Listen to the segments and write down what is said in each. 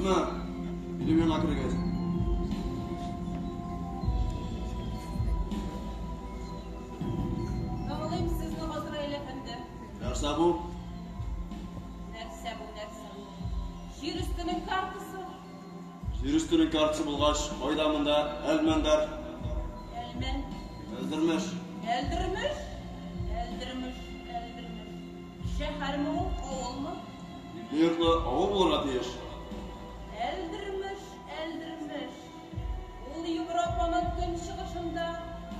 Кердегезме? Минем янга керегез. Тыңлыйм сезне, Газраил әфәнде. Нәрсә бу? Нәрсә бу, нәрсә бу? Җир өстенең картасы. Җир өстенең картасы булгач, кайда монда Әлмәндәр? Әлмән. Әлдермеш. Әлдермеш? Әлдермеш, Әлдермеш. Шәһәрме ул, авылмы? Бикле йортлы авыл булырга тиеш. Әлдермеш, Әлдермеш. Ул Европаның көнчыгышында,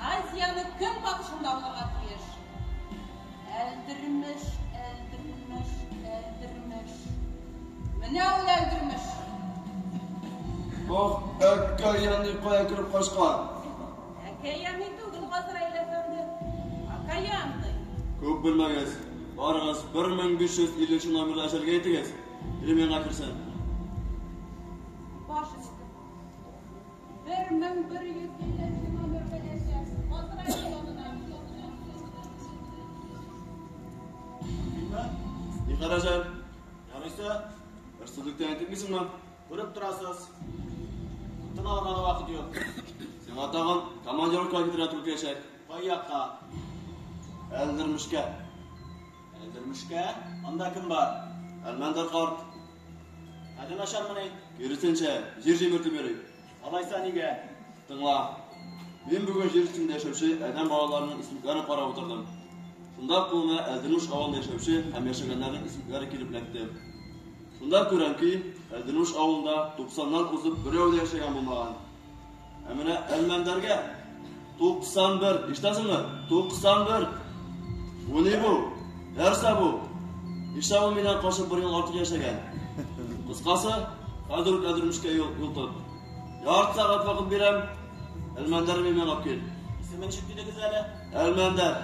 Азиянең көнбатышында булырга тиеш. Әлдермеш, Әлдермеш, Әлдермеш. Менә ул Әлдермеш. Ох, әккәяни кая кереп качкан? Әкәяни түгел, Газраил әфәнде. Окаянный. Күп белмәгез. Барыгыз 1550 номерда әҗәлгә әйтегез. Ирем янга керсен. Баш өсте. 1150 номерда әҗәл. Газраил янына. Мөмкинме? Ни әҗәл? Ярыйсы. Берсезлектән әйтмисеңме? Күреп торасыз. Тын алырга да вакыт юк. Сиңа тагын командировка китерә туры киләчәк. Кай якка? Әлдермешкә. Әлдермешкә? Анда кем бар? Әлмәндәр карт. Хәле начармыни? Киресенчә, җир җимертеп йөри. Алайса нигә? Тыңла. Мин бүген җир өстендә яшәүче адәм балаларының исемлекләрен карап утырдым. Шунда кулыма Әлдермеш авылында яшәүче һәм яшәгәннәрнең исемлекләре килеп эләкте. Шунда күрәм ки, Әлдермеш авылында 90-нан узып берәү дә яшәгән булмаган. Ә менә Әлмәндәргә 91, ишетәсеңме? 91. Бу ни бу? Нәрсә бу? Нишләп ул миннән качып бер ел артык яшәгән? Кыскасы, хәзер үк Әлдермешкә юл, юл тот. Ярты сәгать вакыт бирәм. Әлмәндәрне минем янга алып кил. Исеме ничек дидегез әле? Әлмәндәр.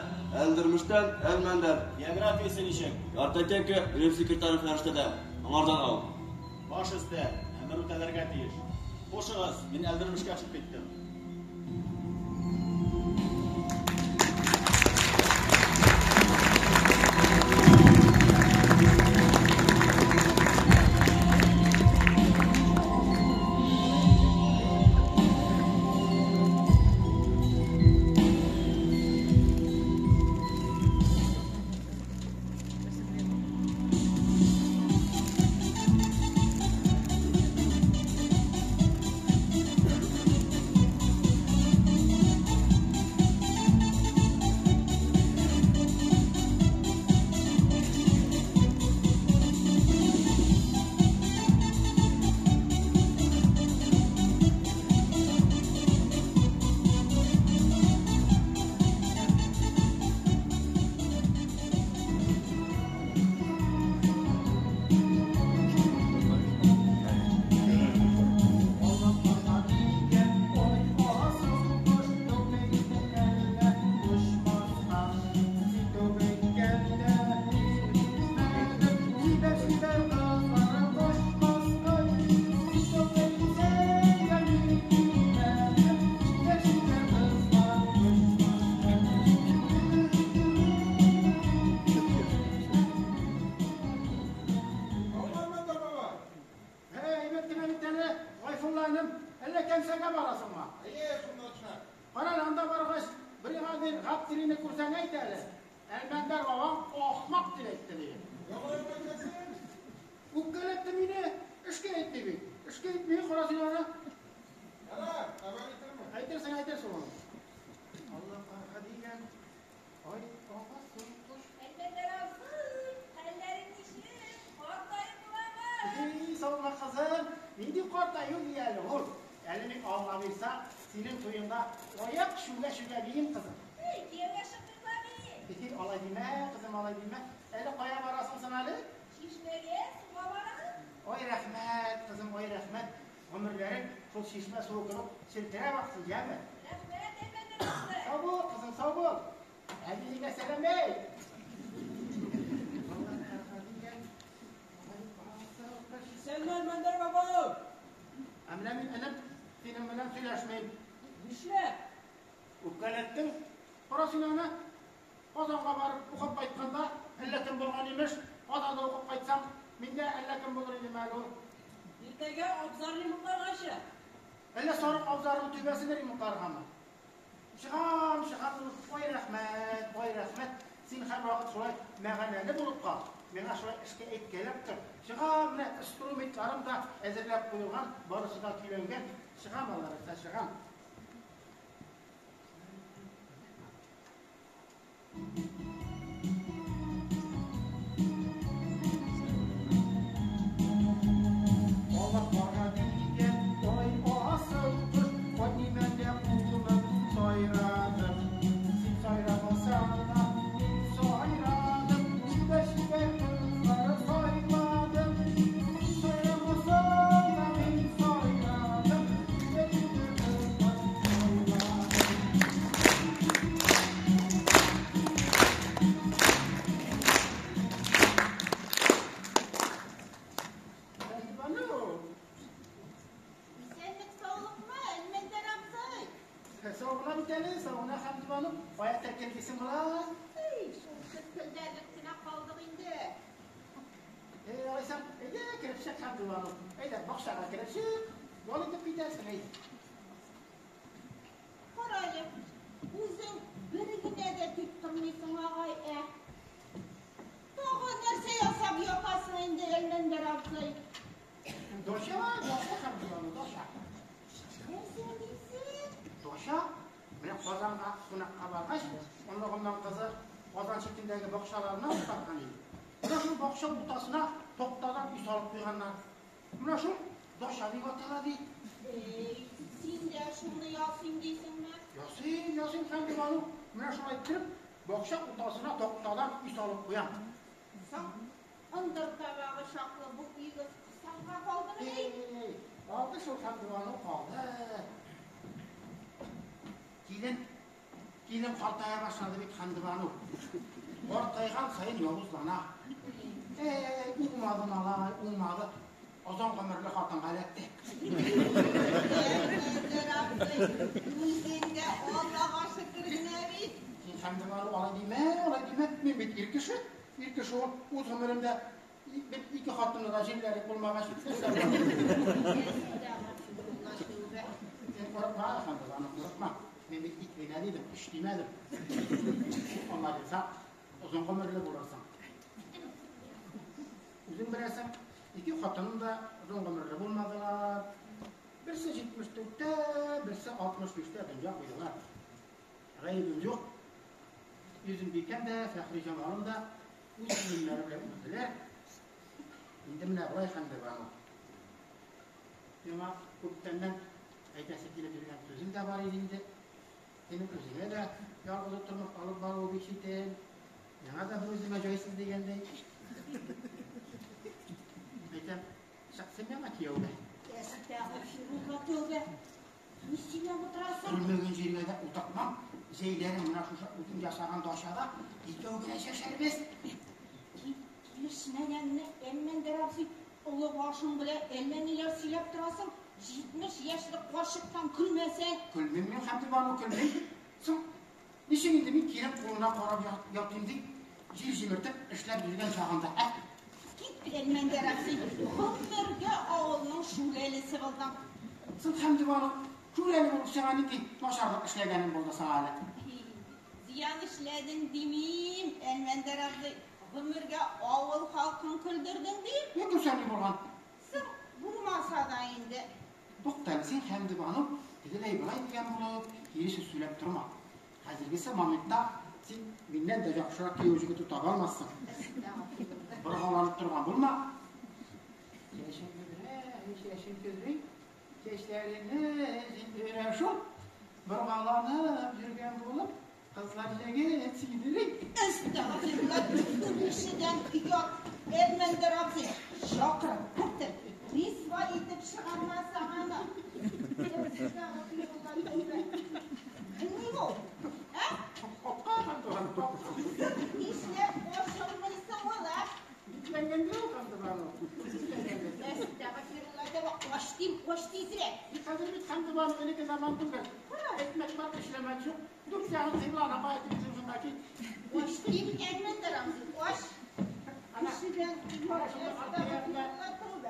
Әлдермештән Әлмәндәр. Географиясе ничек? Картотека минем секретарем Фәрештәдә. Аңардан ал. Баш өсте, әмер үтәлергә тиеш. Хушыгыз, мин Әлдермешкә төшеп киттем. Әйбәт кенә бит әле, Гайфулла энем, әллә кәнсәгә барасыңмы? Әйе, шунда төшә. Кара әле, анда баргач, бригадир Гаптирине күрсәң әйт әле. Әлмәндәр бабаң ахмак дип әйтте диген. Үпкәләтте мине, эшкә әйтми бит. Эшкә әйтми, кара син аны. Ярар, хәбәр итермен. Әйтерсең, әйтерсең аны. Алла карга дигән, ай агасы кош. Әлмәндәр абзый, хәлләрең ничек? Картаеп буламы? Эй, саумы кызым, нинди картаю ди әле ул. Әле мин Алла бирса, синең туеңда аяк чүгә-чүгә биим, кызым. Эй, кияүгә чыктың ла бит. Эй, алай димә, кызым, алай димә. Әле кая барасың соң әле? Чишмәгә суга барам. Ой, рәхмәт, кызым, ой, рәхмәт. Гомерләрең шул чишмә суы кебек челтерәп аксын, яме? Рәхмәт, Әлмәндәр абзый. Сау бул, кызым, сау бул. Әбиеңә сәлам әйт. Алла карга дигән, ай, асыл кош. Исәнме, Әлмәндәр бабай! Ә менә мин, энем, синең белән сөйләшмим. Нишләп? Үпкәләттең. Кара син аны. Казанга барып укып кайтканда, әллә кем булган имеш. Казанда укып кайтсаң, мин дә әллә кем булыр идем әле ул. Иртәгә абзар ремонтларга чык. Әллә сарык абзарының түбәсен ремонтларгамы? Чыгам, чыгам, ой рәхмәт, ой рәхмәт. Син һәрвакыт шулай мәгънәле булып кал. Миңа шулай эшкә әйткәләп тор. Чыгам, менә инструментларым да әзерләп куелган, барысы да көйләнгән. Чыгам, алла чыгам. Аллаһка дигән ой асыл кош, ой нимәгә кулып сайрадым. Син сайрамасаң да, мин сайрадым. Чибәр-чибәр кызлары сайладым. Син сайрамасаң да, мин сайрадым. Чибәр-чибәр кызлары сайладым. Хәмдебану, Исәнлек саулыкмы, Әлмәндәр абзый? Саугына бит әле, саугына, Хәмдебану. Кая тәкәлдисең болай? Эй, шул кеткелдәрлек кенә калдык инде. Эй, алайсам, әйдә кереп чык, Хәмдебану. Әйдә, бакчага кереп чык. Ял итеп китәрсең, әйдә. Кара әле, үзең бер генә дә тик тормыйсың, агай, ә? Тагы нәрсә ясап ятасың инде, Әлмәндәр абзый? Дача, дача, Хәмдебану, дача. Нәрсә дисең? Дача, менә Казанга кунакка баргач, оныгымның кызы Казан читендәге бакчаларына утырткан иде. Менә шул бакча уртасына тактадан өй салып куйганнар. Менә шул дача дип атала ди. Эй, син дә шуны ясыйм дисеңме? Ясыйм, ясыйм, Хәмдебану. Менә шулай иттереп, бакча уртасына тактадан өй салып куям. Соң, ындыр табагы чаклы бу өегез кысанга калдымыни? Эй, калды шул, Хәмдебану, калды. Килен, килен картая башлады бит, Хәмдебану. Картайган саен явызлана. Эй, уңмады малай, уңмады. Озын гомерле хатынга эләкте. Әлмәндәр абзый, үзең дә Аллага шөкер генә бит. Син, Хәмдебану, алай димә, алай димә. Мин бит ир кеше. Ир кеше ул үз гомеремдә бер ике хатынны да җирләре булмагач, нәрсә була? Әстәгъфирулла, тәүбә. Син курыкма, Хәмдебану, курыкма. Мин бит ике генә дидем, өч димәдем. Алла бирсә, озын гомерле булырсың. Үзең беләсең, ике хатыным да озын гомерле булмадылар. Берсе 74-тә, берсе 65-тә дөнья куйдылар. Гаебем юк. Йөзембикәм дә, Фәхри Җамалым да үз үлемнәре белән үлделәр. Инде менә болай, Хәмдебану. Миңа күптәннән әйтәсе килеп йөргән сүзем дә бар иде инде. Синең үзеңә дә ялгызы тормыш алып баруы бик читен. Миңа да бер үземә җайсыз дигәндәй. Әйтәм, чык син миңа кияүгә. Әстәгъфирулла, тәүбә. Ни сөйләп утырасың? Күрмәгән җиргә дә утыртмам. Җәйләрен менә шушы үзең ясаган дачада икәү генә яшәрбез. Килешмәгәнне, Әлмәндәр абзый, олы башың белән әллә ниләр сөйләп торасың. 70 яшьлек карчыктан көлмәсәң. Көлмим мин, Хәмдебану, көлмим. Соң, ничек инде мин килен кулына карап ятыйм ди, җир җимертеп эшләп йөргән чагында, ә? Кит, Әлмәндәр абзый, гомергә авылның шүрәлесе булдың. Соң, Хәмдебану, шүрәле булып сиңа нинди начарлык эшләгәнем булды соң әле? Зыян эшләдең димим, Әлмәндәр абзый, гомергә авыл халкын көлдердең дим. Ни күрсәм ни булган? Соң, булмаса да инде. Туктале син, Хәмдебану, тегеләй болай дигән булып, кире сүз сөйләп торма. Хәзергесе моментта син миннән дә яхшырак кияү җегете таба алмассың. Әстәгъфирулла. Боргаланып торган булма. Чәчең көзрә, чәчең көзри, чәчләреңне җилдерә шул. Боргаланып йөргән булып, кызлар җегет сөйдери. Әстәгъфирулла, кешедән оят, Әлмәндәр абзый, чакырып кертеп, рисвай итеп чыгармасаң аны. Әстәгъфирулла, тәүбә. Ни бу? Ә? Капка, Хәмдебану, капка. Нишләп ачылмыйсың ул, ә? Бикләнгәндә ул, Хәмдебану. Бикләнгәндә. Әстәгъфирулла, тәүбә, ач дим, ач тизрәк. Хәзер бит, Хәмдебану, элекке заман түгел. Әйтмәк бар, эшләмәк юк. Дүрт ягын кыйбланы кая дип шунда кит. Ач дим, Әлмәндәр абзый, ач. Кешедән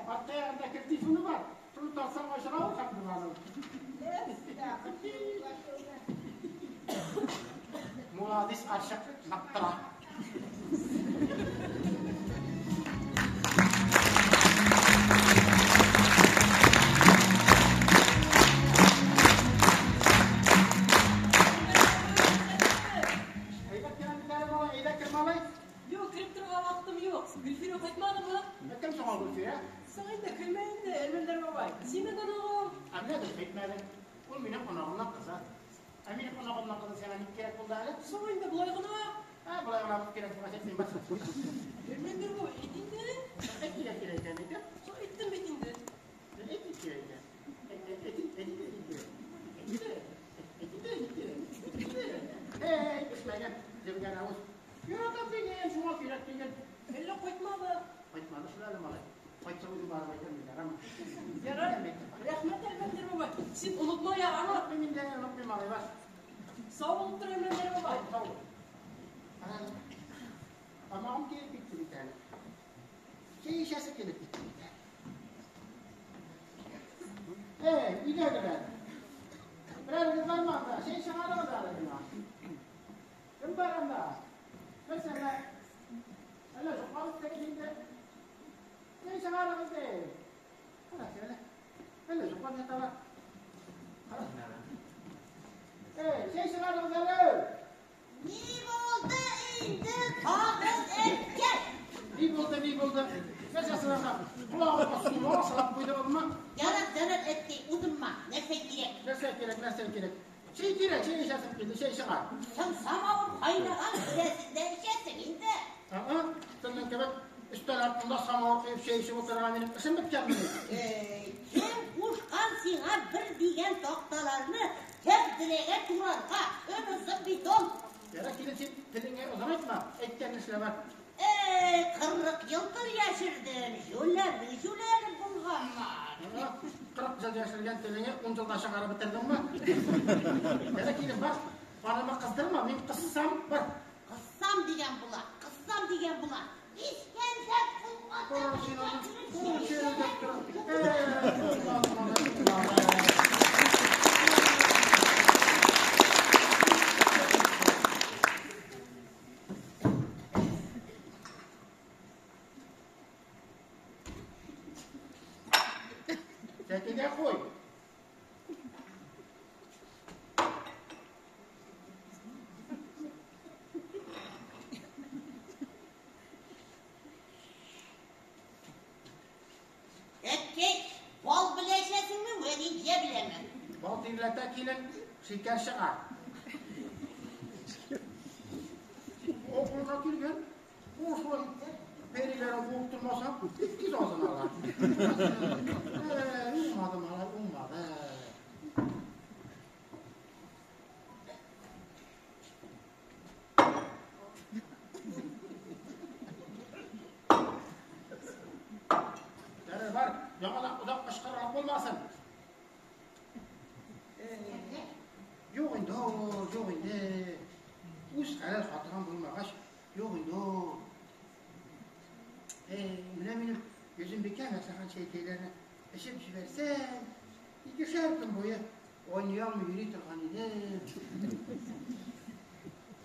Арка ягында кертифоны бар. Шуны тартсаң ачыла ул хәмдулланың. Муладис карчык нык тора. Әйбәт кенә бит әле, малай, әйдә кер, малай. Юк, кереп торырга вакытым юк. Гөлфирә кайтмадымы? Кем соң ул Гөлфирә? Соң инде, көлмә инде, Әлмәндәр бабай. Синең оныгың. Ә менә дөрес әйтмәдең. Ул минем оныгымның кызы. Ә минем оныгымның кызы сиңа ник кирәк булды әле? Соң инде, болай гына. Ә, болай гына кирәк булгач, әйтмим, бас. Әлмәндәр бабай, әйт инде. Әйт кирәк кирәк икән, әйтәм. Соң әйттем бит инде. Әйт кирәк икән. Әйт, әйт, әйт, әйт, әйт, әйт. Әйт, әйт, әйт, әйт. Әй, пешмәгән, җебегән авыз. Яратам дигән, шуңа кирәк дигән. Әллә кайтмады? Кайтмады шул әле, малай. Кайтса үзем барып әйтәм мин, ярамы? Ярар. Рәхмәт, Әлмәндәр бабай. Син онытма ярамы? Онытмыйм инде, онытмыйм, малай, бас. Сау булып тор, Әлмәндәр бабай. Сау бул. Тамагым килеп китте бит әле. Чәй эчәсе килеп китте бит әле. Эй, өйдәгеләр. Берәрегез бармы анда? Чәй чыгарыгыз әле миңа. Кем бар анда? Нәрсәгә? Әллә йоклап беттегез инде? Чәй чыгарыгыз ди. Кара әле. Әллә йоклап яталар. Кара әле. Эй, чәй чыгарыгыз әле. Ни булды инде тагын, әткәй? Ни булды, ни булды? Нәрсә сорарга? Колагыма сулар салып куйдыгызмы? Ярар, ярар, әткәй, узынма. Нәрсә кирәк? Нәрсә кирәк, нәрсә кирәк? Чәй кирәк, чәй эчәсем килде, чәй чыгар. Соң самавыр кайнаган беләсең дә эчәсең инде. Ага, синең кебек өстәл артында самавыр куеп чәй эчеп утырырга минем эшем беткәнмени? Кем кушкан сиңа бер дигән такталарны тәбделәгә турарга? Өнесе бетон. Ярар, килен, син телеңә озын әйтмә, әйткәнне эшлә бар. Эй, 40 ел тел яшердем, җүләрнең җүләре булганнар. Ага, 40 ел яшергән телеңе 10 елда чыгарып бетердеңме? Ярар, килен, бар. Канымы кыздырма, мин кызсам, бар. Кызсам дигән була, кызсам дигән була. Искәндәр Кара син аны, кул чирелдәп тора. Эй, Сәкегә куй. Әткәй, бал белә эчәсеңме, вәнилҗә беләме? Бал тирләтә килен, шикәр чыга. Окулга килгән, ул шулай периләрен куып тормаса, бик тиз азыналар. Уңмады, малай, уңмады. Ярар, бар, яңадан озак кычкырырга булмасын. Юк инде, юк инде. Үз хәләл хатыным булмагач, юк инде. Менә минем Йөзембикә ясаган чәйкәйләрне эчеп җибәрсәң, икешәр көн буе айный алмый йөри торган идем.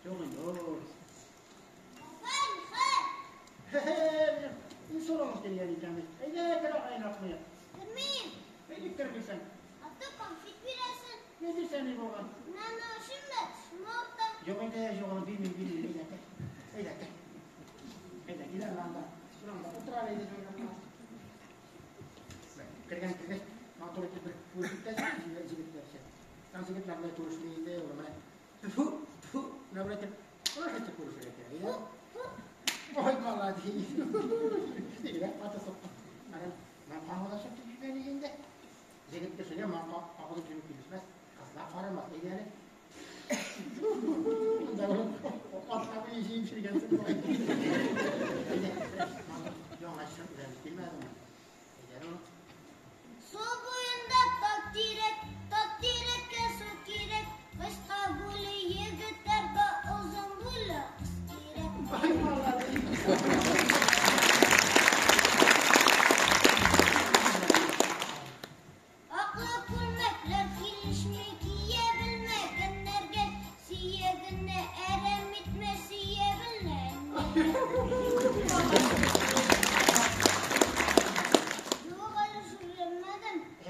Юк инде. Хәл, хәл. Ни сорагыз килгән икән бит? Әйдә, кер агайны акмыйк. Кермим. Әйдә, кермисең. Аты конфет бирәсең. Ни дисәң ни булган? Менә ашыйм да, тешем авырта. Юк инде, юк, аны бирмим, бирмим. Әйдә, кер. Әйдә, кер. Әйдә, кил әле анда. Шунда утыр әле, әйдә, җайлап кына. Кергән кергәч, матур итеп бер күрешеп тә җегетләрчә. Там җегетләр белән күрешми инде, ул менә. Тфу, тфу, менә болай итеп, болай итеп күрешергә кирәк, әйдә. Ой, молодец. Тигрәк каты сукты. Менә, менә канга да сукты җибәрә инде. Җегет кешегә маңка агызып йөрү килешмәс, кызлар карамас, әйдә әле. Монда атка буе җыеп йөргәнсең бугай. Әйдә, яңа чын өйрәнеп килмәдеңме? Әйдә әле улым. Су буенда так тирәк, так тирәккә су кирәк. Кыска буйлы егетләргә озын буйлы кыз кирәк. Ай, молодец.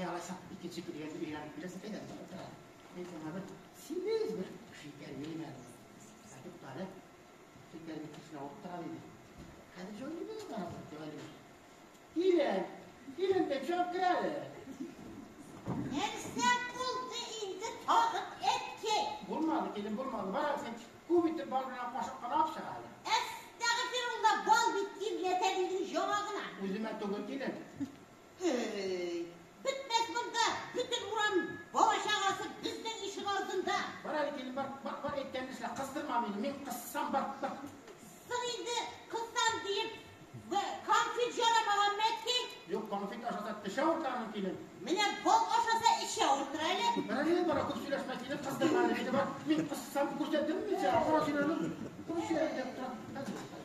Әй, алайса, икенче килгәндә өйрәнеп киләсең, әйдә, утыр әле. Мин сиңа бер симез бер шикәр бирим әле. Ә, тукта әле. Шикәр бит кешене авырттыра диде. Хәзер җайлыйбыз барыбер, җайлыйбыз. Килен, килен дип чыгып кер әле. Нәрсә булды инде тагын, әткәй? Булмады, килен, булмады. Бар әле син күп итеп бал белән кашык кына алып чык әле. Әстәгъфирулла, бал бит тирләтә дидең җаңа гына. Үземә түгел, килен. Эй, бетмәс монда, бөтен урам бала-чагасы безнең ишек алдында. Бар әле, килен, бар, бар, бар, әйткәнне эшлә, кыздырма мине, мин кызсам, бар, бар. Соң инде кызсам диеп, конфет жарамаган әткәй. Юк, конфет ашаса теше авырта аның, килен. Менә бал ашаса эче авыртыр әле. Бар әле, бар, күп сөйләшмә, килен, кыздырма әле мине, бар. Мин кызсам күрсәтермен мин сиңа, кара син аны. Күп сөйләп тора. Хәзер, хәзер, хәзер.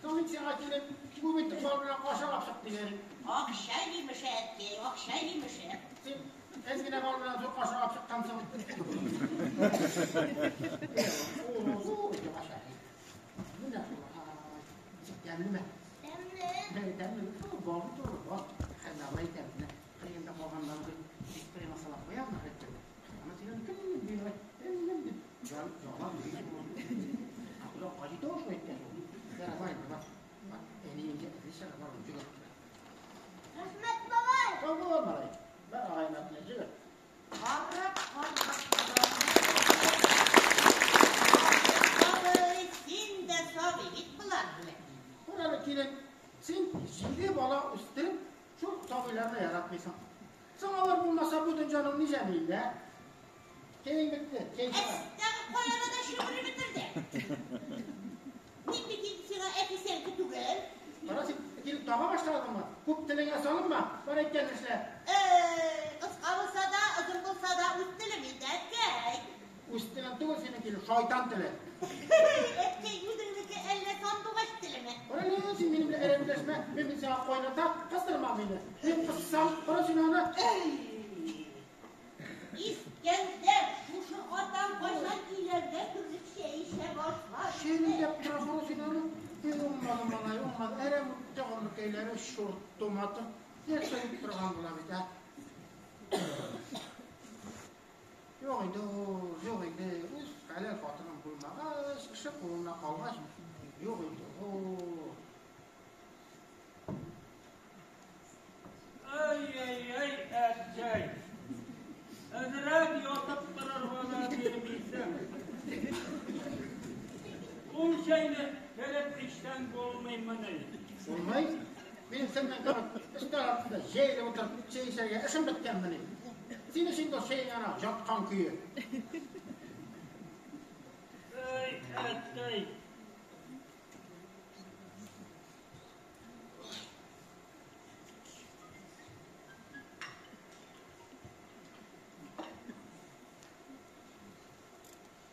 Соң мин сиңа килеп, күп итеп бал белән кашык алып чык дигән. Акча имеш, әткәй, акча имеш. Син әз генә бал белән зур кашык алып чыккансың. Зур итеп аша. Менә шулай. Ничек тәмлеме? Тәмле. Тәмле. Шул бал туры бал. Хәзер алай итәм. Менә кырыенда калганнарын бер кырыйга салып куям, рәттән. Аны син аны кем бирә? Кем дип. Жан, жалан бирә. Акылы каҗи тавыш әйткән шул. Яра, бар инде, бар. Бар, әниеңгә эзе чыга, бар, җөгер. Рәхмәт, бабай. Сау бул, малай. Бар, агайың артына җөгер. Кара, кара, кара. Сабый, син дә сабый бит болар белән. Бар әле, килен, син җиде бала үстереп, шул сабыйларны яратмыйсың. Соң алар булмаса, бу дөньяның ни җәме инде, ә? Чәең бетте, чәй чыгар. Әстәгы каяна да чөмереп бетерде. Мин бит инде сиңа әфисәрке түгел. Кара син, килеп тага башладыңмы? Күп телеңә салынма, бар әйткәнне эшлә. Эй, кыска булса да, озын булса да үз телем инде, әткәй. Үз телең түгел синең, килен, шайтан теле. Әткәй, үзеңнеке әллә сандугач телеме? Кара әле, син минем белән әрәмләшмә, мин бит сиңа кайната, кыздырма мине. Мин кызсам, кара син аны. Искәндәр, шушы атаң кайчан өйләрдә төрле чәй эчә башлады. Чәйләп тора, кара син аны. Эй, уңмады, малай, уңмады. Әрәм үтте гомеркәйләре, шурт томаты. Нәрсә дип торган була бит, ә? Юк инде ул, юк инде. Үз хәләл хатының булмагач, кеше кулына калгач, юк инде ул. Ай-яй-яй, әткәй. Әзрәк ятып торырга да бирмисең. Ул чәйне кереп эчсәң булмыймыни? Булмый. Минем синнән кебек өстәл артында җәелеп утырып чәй эчәргә эшем беткәнмени? Син өчен дә чәең ана жаткан көе. Ай, әткәй.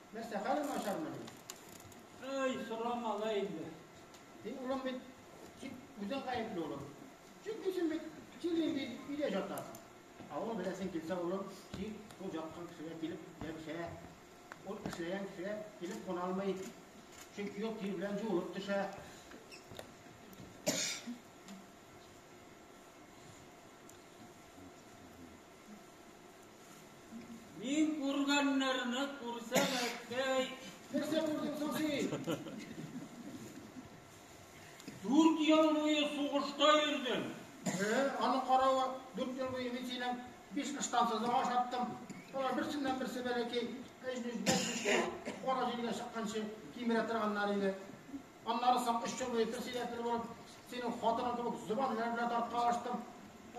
Нәрсә, хәлең начармыни? Ай, сорама да инде. Син, улым, бит, син үзең гаепле, улым. Чөнки син бит чирлим дип өйдә жатасың. Ә ул беләсең килсә, улым, син шул жаткан кешегә килеп ябышә. Ул эшләгән кешегә килеп куна алмый. Чөнки ул тир белән җуылып төшә. Мин күргәннәрне күрсәң, әткәй. Нәрсә күрдең соң син? 4 ел буе сугышта йөрдем. Аның каравы 4 ел буе мин синең 5 ыштансызың ашаттым. Алар берсеннән берсе бәләкәй, әҗнүз, бәҗнүз кара җилгә чыкканчы кимерә торганнар иде. Аннары соң 3 ел буе председатель булып, синең хатының кебек зобаннар белән тарткалаштым.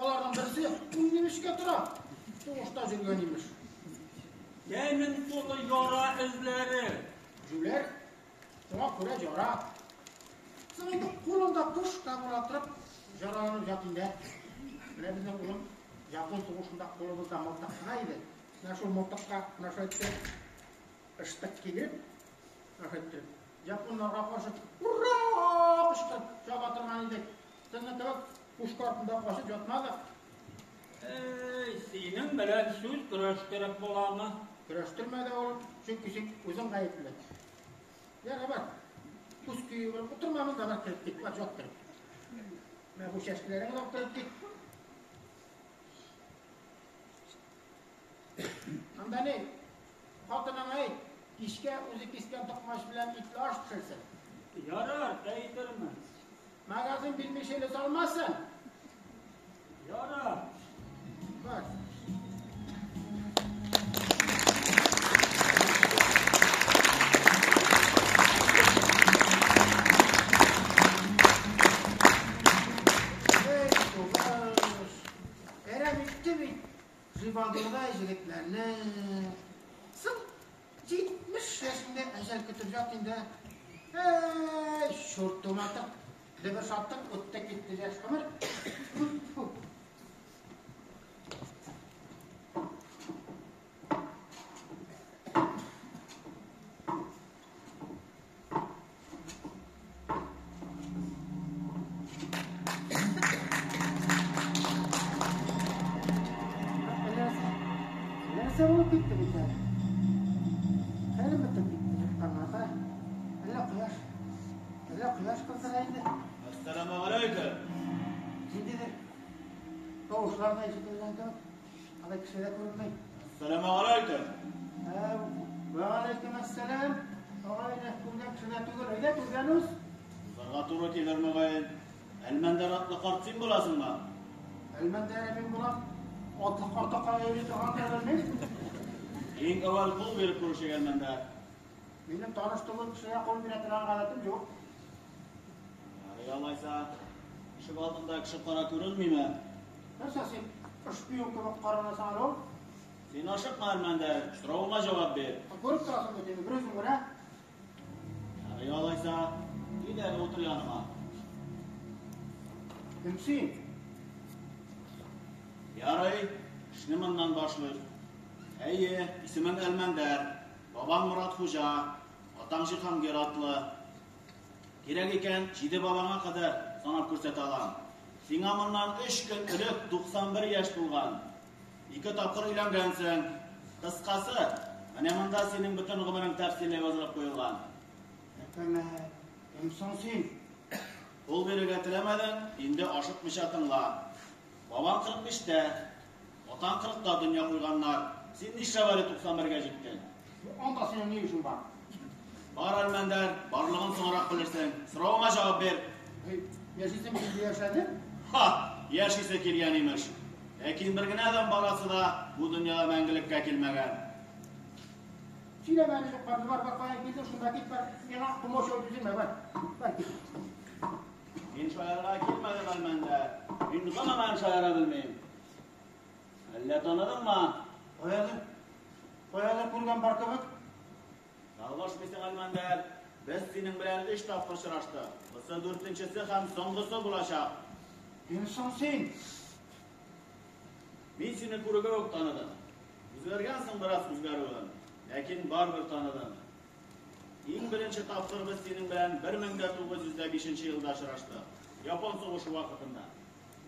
Аларның берсе 13-кә тора. Сугышта йөргән имеш. Тәнем тулы яра эзләре. Җүләр, шуңа күрә яра. Соң инде кулында пушка була торып, жараланып ят инде. Менә безнең улым Япон сугышында кулыбызда мылтык кына иде. Менә шул мылтыкка менә шулай итеп ыштык килеп, менә шулай итеп японнарга каршы ура кычкырып чаба торган идек. Синең кебек пушка артында качып ятмадык. Эй, синең белән сүз көрәштереп буламы? Көрәштермә дә, улым, чөнки син үзең гаепле. Яра, бар. Булып утырма монда, бар кереп кит, бар җат кереп. Менә бу чәшкеләреңне алып кереп кит. Анда ни? Хатыныңа әйт, кичкә үзе кискән токмач белән итле аш пешерсен. Ярар, әйтермен. Магазин белмешеле салмасын. Ярар. Бар. Ey сугыш! Әрәм итте бит Живалдырдай җегетләрне. Соң 70 яшендә әҗәл көтеп ят инде. Эй, чуртуматык, дөбер шаттык, үтте китте яшь гомер. Фу. Нәрсә булып китте бит әле? Хәлем бетеп китте юктан. Әллә кояш, әллә кояш кыздыра инде. Әссәламегаләйкем. Ниндидер тавышлар да ишетелгән кебек. Алай кеше дә күренми. Әссәламегаләйкем. Вәгаләйкем әссәлам. Агайны, күргән кеше дә түгел. Әйдә, түрдән уз. Узарга туры килер мөгаен. Әлмәндәр атлы карт син буласыңмы? Әлмәндәр мин булам. Атлы картка кая йөри торгандыр, белмим. Иң әүвәл кул биреп күрешик, Әлмәндәр. Минем таныш түгел кешегә кул бирә торган гадәтем юк. Ярый алайса, ишек алдында кеше кара күренмиме? Нәрсә син шпион кебек каранасың әле ул? Син ашыкма, Әлмәндәр, соравыма җавап бир. Күреп торасың бит инде, берүзең генә. Ярый алайса, кил әле утыр яныма. Кем син? Ярый, эшне моннан башлыйк. Әйе, исемең Әлмәндәр, бабаң Морат Хуҗа, атаң Җиһангир атлы. Кирәк икән, җиде бабаңа кадәр санап күрсәтә алам. Сиңа моннан 3 көн элек 91 яшь булган. 2 тапкыр өйләнгәнсең. Кыскасы, менә монда синең бөтен гомерең тәфсилләп язылып куелган. Әпәмә, кем соң син? Кул бирергә теләмәдең, инде ашыкмыйча тыңла. Бабаң 45-тә, атаң 40-та дөнья куйганнар. Син нишләп әле 91-гә җиттең? Анда синең ни эшең бар? Бар, Әлмәндәр, барлыгын соңрак белерсең. Соравыма җавап бир. Яшисең килде, яшәдем. Ха, яшисе килгән имеш. Ләкин бер генә адәм баласы да бу дөньяда мәңгелеккә килмәгән. Сөйләмә әле юк, бар, бар, бар, каян килдең, шунда кит, бар. Миңа комачау түзелмә, бар. Бар, кит. Мин шаярга килмәдем, Әлмәндәр. Мин гомумән шаяра белмим. Әллә таныдыңмы? Каядыр, каядыр күргән бар кебек. Ялгышмыйсың, Әлмәндәр. Без синең белән 3 тапкыр очраштык. Бусы 4-нчесе һәм соңгысы булачак. Кем соң син? Мин сине күрүгә үк таныдым. Үзгәргәнсең бераз үзгәрүен, ләкин барыбер таныдым. Иң беренче тапкыр без синең белән 1905 елда очраштык. Япон сугышы вакытында.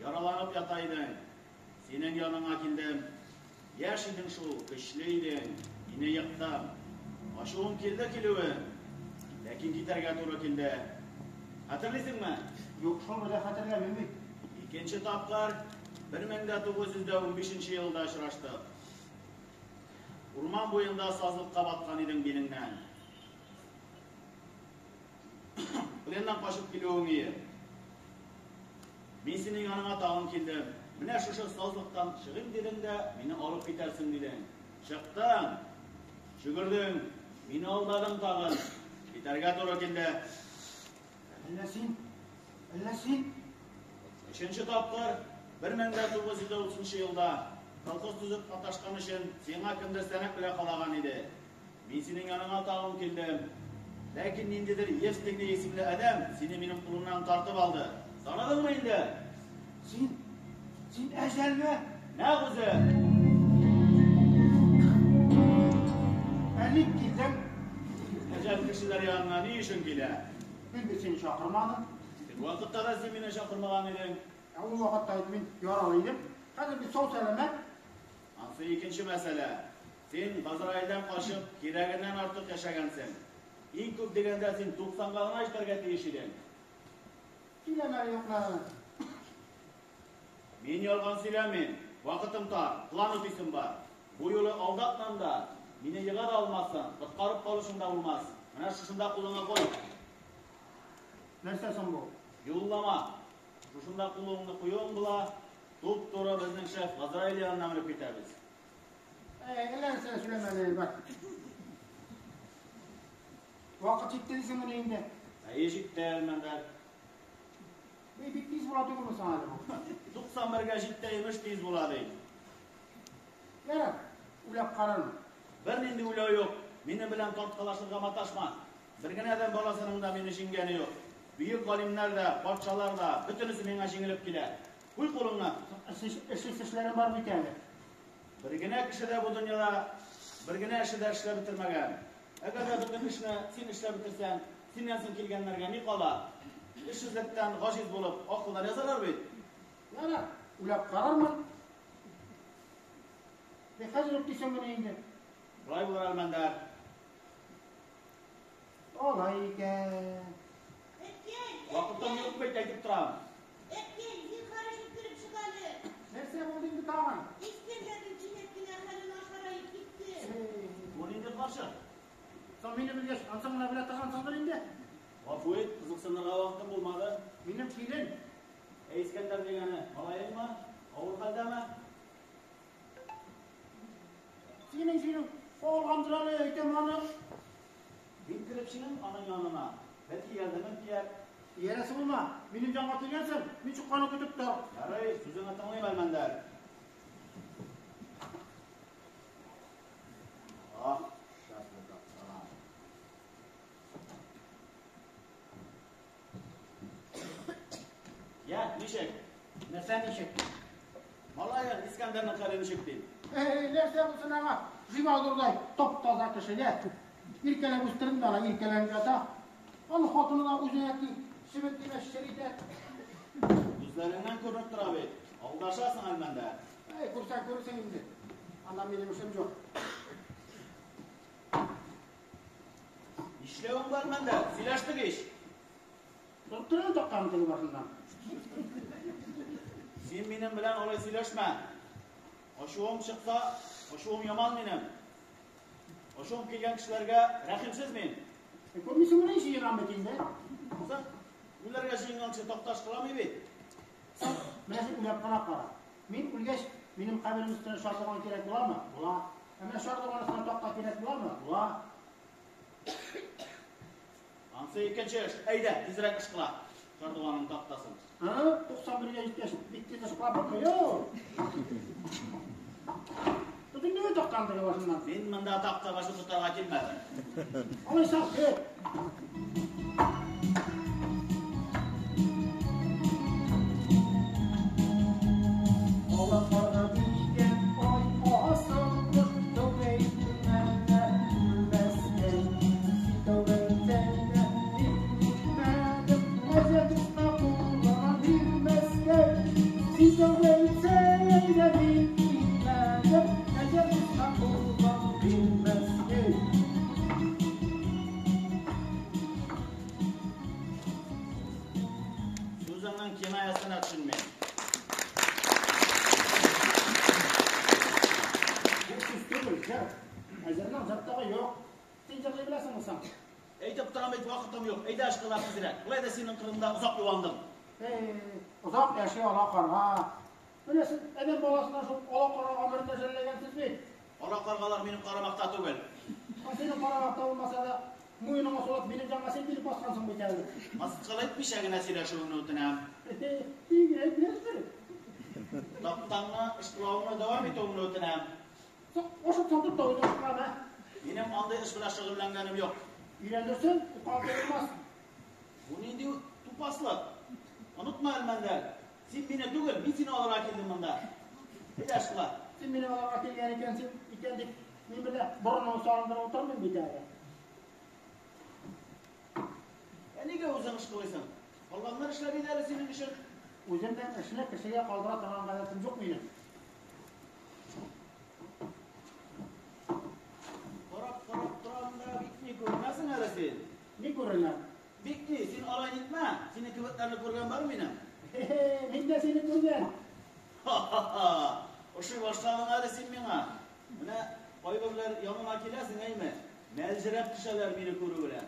Яраланып ята идең. Синең яныңа килдем. Яшь идең шул, көчле идең. Мине ектың. Ачуым килде килүен. Ләкин китәргә туры килде. Хәтерлисеңме? Юк, шул бер дә хәтерләмим бит. Икенче тапкыр 1915 елда очраштык. Урман буенда сазлыкка баткан идең билеңнән. Пленнан качып килүең ие. Мин синең яныңа тагын килдем. Менә шушы сазлыктан чыгыйм дидең дә, мине алып китәрсең дидең. Чыктың. Чүгердең. Мине алдадың тагын. Китәргә туры килде. Әллә син? Әллә син? Өченче тапкыр 1930 елда колхоз төзеп маташкан өчен сиңа кемдер сәнәк белән калаган иде. Мин синең яныңа тагын килдем. Ләкин ниндидер Евстигней исемле адәм сине минем кулымнан тартып алды. Таныдыңмы инде? Син, син әҗәлме? Нәкъ үзе. Ә ник килдең? Әҗәл кешеләр янына ни өчен килә? Мин бит сине чакырмадым. Теге вакытта да син мине чакырмаган идең. Ә ул вакытта мин яралы идем. Хәзер бит сау сәламәт. Ансы икенче мәсьәлә. Син Газраилдән качып, кирәгеннән артык яшәгәнсең. Иң күп дигәндә син 90-га гына җитәргә тиеш идең. Сөйләмә әле юкны. Мин ялган сөйләмим. Вакытым тар, план үтисем бар. Бу юлы алдатмам да, мине ега да алмассың, коткарып калышың да булмас. Менә шушында кулыңа куй. Нәрсә соң бу? Юллама. Шушында кулыңны куюың була, туп-туры безнең шеф Газраил янына менеп китәбез. Әй, әллә нәрсә сөйләмә әле, бар. Вакыт җитте дисеңмени инде? Әйе, җитте, Әлмәндәр. Бей, бик тиз була түгелме соң әле бу? 91-гә җитте, имеш, тиз була ди. Ярар, уйлап карармын. Бернинди уйлау юк. Минем белән тарткалашырга маташма. Бер генә адәм баласының да мине җиңгәне юк. Бөек галимнәр дә, патшалар да, бөтенесе миңа җиңелеп килә. Куй кулыңны. Эшлисе эшләрең бар бит әле. Бер генә кеше дә бу дөньяда бер генә эше дә эшләп бетермәгән. Әгәр дә бөтен эшне син эшләп бетерсәң, синнән соң килгәннәргә ни кала? Эшсезлектән гаҗиз булып, акылдан язалар бит. Ярар, уйлап карармын. Бик хәзер үк дисеңмени инде? Шулай булыр, Әлмәндәр. Алай икән. Әткәй, Вакытым юк бит, әйтеп торам. Әткәй, зинһар өчен кереп чык әле. Нәрсә булды инде тагын? Искәндәрнең кинәт кенә хәле начараеп китте. Бу нинди карчык? Соң мине белгәч, ансын гына белә торгансыңдыр инде. Гафу ит, кызыксынырга вакытым булмады. Минем килен. Ә Искәндәр дигәне малаеңмы? Авыр хәлдәме? Синең синең калгандыр әле, әйтәм аны. Мин кереп чыгыйм аның янына. Бәлки ярдәмем тияр. Иярәсе булма, минем янга килгәнсең, мин чыкканны көтеп тор. Ярый, сүзеңне тыңлыйм, Әлмәндәр. Ах, шәпле такталар. Я, ничек? Нәрсә ничек? Малаең Искәндәрнең хәле ничек дим? Әй, нәрсә булсын аңа? Живалдырдай тап-таза кешегә. Иркәләп үстердем дә ана иркәләнеп ята. Аның хатыны да үзенә ки, чебен тимәс чер итә. Күзләреңнән күренеп тора бит. Алдашасың, Әлмәндәр. Әй, күрсәң күрерсең инде. Анда минем эшем юк. Нишләвең бар, Әлмәндәр? Сөйләштек ич. Торып тор әле тактаның теге башыннан. Син минем белән алай сөйләшмә. Ачуым чыкса, ачуым яман минем. Ачуым килгән кешеләргә рәхимсез мин. Күрмисеңмени, җыенам бит инде. Соң, үләргә җыенган кеше такта ышкыламый бит. Соң, менә син уйлап кына кара. Мин үлгәч, минем каберем өстенә чардуган кирәк буламы? Була. Ә менә чардуган өстенә такта кирәк буламы? Була. Ансы икенче эш. Әйдә, тизрәк ышкыла чардуганның тактасын. Ы, 91-гә җиткәч, бик тиз ышкылап булмый, ул. Бөтенләй тактаның теге башыннан. Мин монда такта башы тотарга килмәдем. Алайса, көт. Ала карга дигән ай асыл кош тәүбә итмәдә үлмәскәй. Син тәүбә итсәң дә мин үтмәдем, Әҗәл дустка кулыңа бирмәскәй. Син тәүбә итсәң дә мин итмәдем, Әҗәл дустка кулыңа бирмәскәй. Сүзеңнең кинаясенә төшенмим. Бу сүз түгел, җыр. Ә җырның җыртыгы юк. Син җырлый беләсеңме соң? Әйтеп торам бит, вакытым юк. Әйдә ышкыла тизрәк. Болай да синең кырыңда озак юандым. Эй, озак яши ала карга. Менә сез адәм баласына шул ала карга гомерен дә жәлләгәнсез бит. Ала каргалар минем карамакта түгел. Ә синең карамакта булмаса да, муеныңа сулап минем җанга син килеп баскансың бит әле. Мыскыл итмичә генә сөйләшүеңне үтенәм. Бигрәк нәрсә? Тактаңны ышкылавыңны дәвам итүеңне үтенәм. Соң, ашып сатып та үзең ышкылам, ә? Минем андый эш белән шөгыльләнгәнем юк. Өйрәнерсең, укыган булмас. Бу нинди тупаслык? Онытма, Әлмәндәр, син мине түгел, мин сине алырга килдем монда. Әйдә, ышкыла. Син мине алырга килгән икәнсең, икән дип, мин белә борыныңны салындырып утырмыйм бит әле. Ә нигә үзең ышкылыйсың? Калганнар эшләр иде әле синең өчен. Үземнең эшне кешегә калдыра торган гадәтем юк минем. Карап-карап торам да, бик ни күренәсең әле син. Ни күрерләр? Бик ни, син алай нитмә. Синең кебекләрне күргән бар минем. Хе-хе, мин дә сине күргән. Ха-ха-ха! Ошый башладың әле син миңа. Менә кайберләр янына киләсең, әйме? Мәлҗерәп төшәләр мине күрү белән.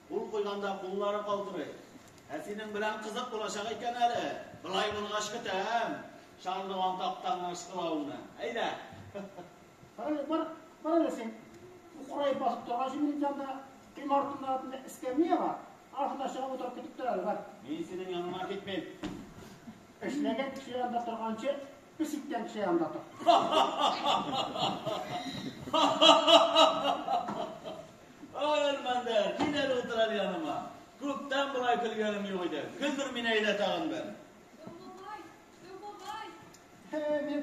Кул куйганда куллары калтырый. Ә синең белән кызык булачак икән әле. Болай булгач көтәм. Чардуган тактаңны ышкылавыңны. Әйдә. Бар, бар, бар әле син. Кукраеп басып торган минем янда, койма артында менә эскәмия бар. Артында чыгып утырып көтеп тор әле, бар. Мин синең яныңа китмим. Эшләгән кеше янында торганчы, пес иткән кеше янында тор. Ай, Әлмәндәр, кил әле утыр әле яныма. Күптән болай көлгәнем юк иде. Көлдер мине әйдә тагын бер. Дәү бабай, дәү бабай. Хе, мин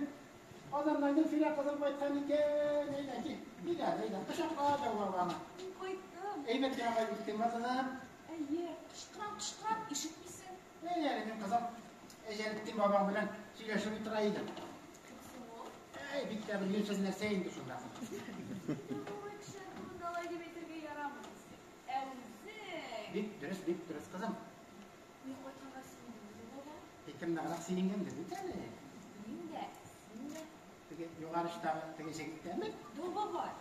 Казаннан Гөлфирә кызым кайткан икән. Әйдә, кил. Кил әле, әйдә. Кочакла дәү бабаны. Мин кайттым. Әйбәт кенә кайтып киттеңме, кызым? Әйе, кычкырам, кычкырам, ишетмисең. Әй, әле мин кызым Әҗәлетдин бабаң белән сөйләшеп утыра идем. Кем соң ул? Әй, бик тә бер юньсез нәрсә инде шунда. Дәү бабай кешеләр турында алай дип әйтергә ярамый дисең. Ә үзең... Бик дөрес, бик дөрес, кызым. Мин кайтканга сөендеңме, дәү бабай? Кем ныграк сөенгәндер бит әле. Мин дә, син дә. Теге югары очтагы теге җегеттәме? Дәү бабай.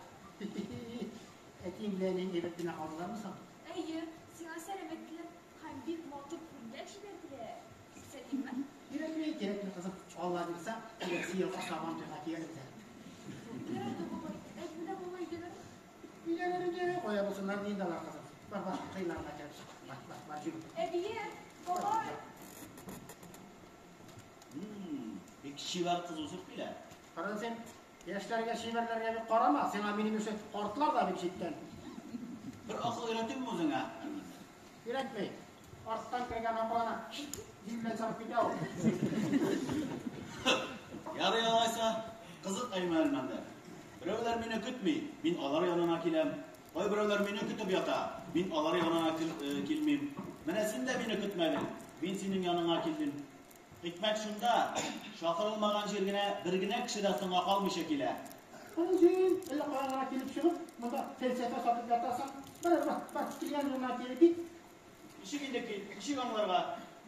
Әтиең белән әниең әйбәт кенә калдылармы соң? Әйе, сиңа сәлам әйттеләр һәм бик матур күлмәк җибәрделәр. Күрсәтимме? Кирәкми, кирәкми, кызым. Алла бирсә, киләсе елга Сабан туйга киярбез әле. Ярар, дәү бабай, ә менә болай өйдәләрме? Өйләнер инде, кая булсыннар инде алар, кызым. Бар, бар, кыйларына кереп чык. Бар, бар, бар, җүр. Әбием, бабай. Бик чибәр кыз үсеп килә. Кара син, яшьләргә, чибәрләргә бик карама, сиңа минем ише картлар да бик җиткән. Бер акыл өйрәтимме үзеңә? Өйрәтми. Арттан кергән акылына җил белән чыгып китә ул. Ярый алайса, кызык әйме Әлмәндәр. Берәүләр мине көтми, мин алар янына киләм. Кайберәүләр мине көтеп ята, мин алар янына килмим. Менә син дә мине көтмәдең, мин синең яныңа килдем. Хикмәт шунда, чакырылмаган җиргенә бер генә кеше дә соңга калмыйча килә. Аның син әллә каян гына килеп чыгып, монда фәлсәфә сатып ятасың. Бар, бар, бар, килгән урыныңа кире кит. Ничек инде кит, ничек аңларга?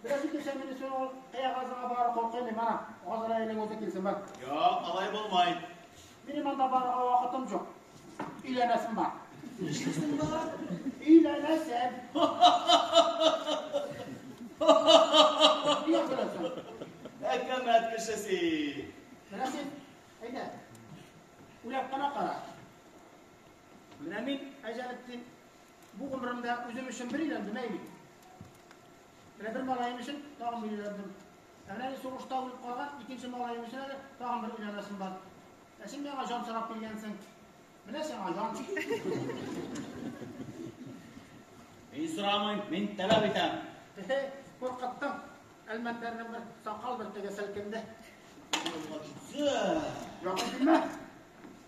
Бераз итсәң мине син ул кыягазыңа барыр куркыйм, ана, Газраилең үзе килсен, бар. Юк, алай булмый. Минем анда барырга вакытым юк. Өйләнәсем бар. Нишлисең бар? Өйләнәсем. Нигә көләсең? Әкәмәт кеше син. Менә син, әйдә, уйлап кына кара. Менә мин, Әҗәлетдин, бу гомеремдә үзем өчен бер өйләндем, әй бит. Менә бер малаем өчен тагын бер өйләндем. Ә менә сугышта үлеп калган икенче малаем өчен әле тагын бер өйләнәсем бар. Ә син миңа җан сорап килгәнсең. Менә сиңа җан. Мин сорамыйм, мин таләп итәм. Хе-хе, куркыттың. Әлмәндәрнең бер сакал бөртеге селкенде. Якын килмә.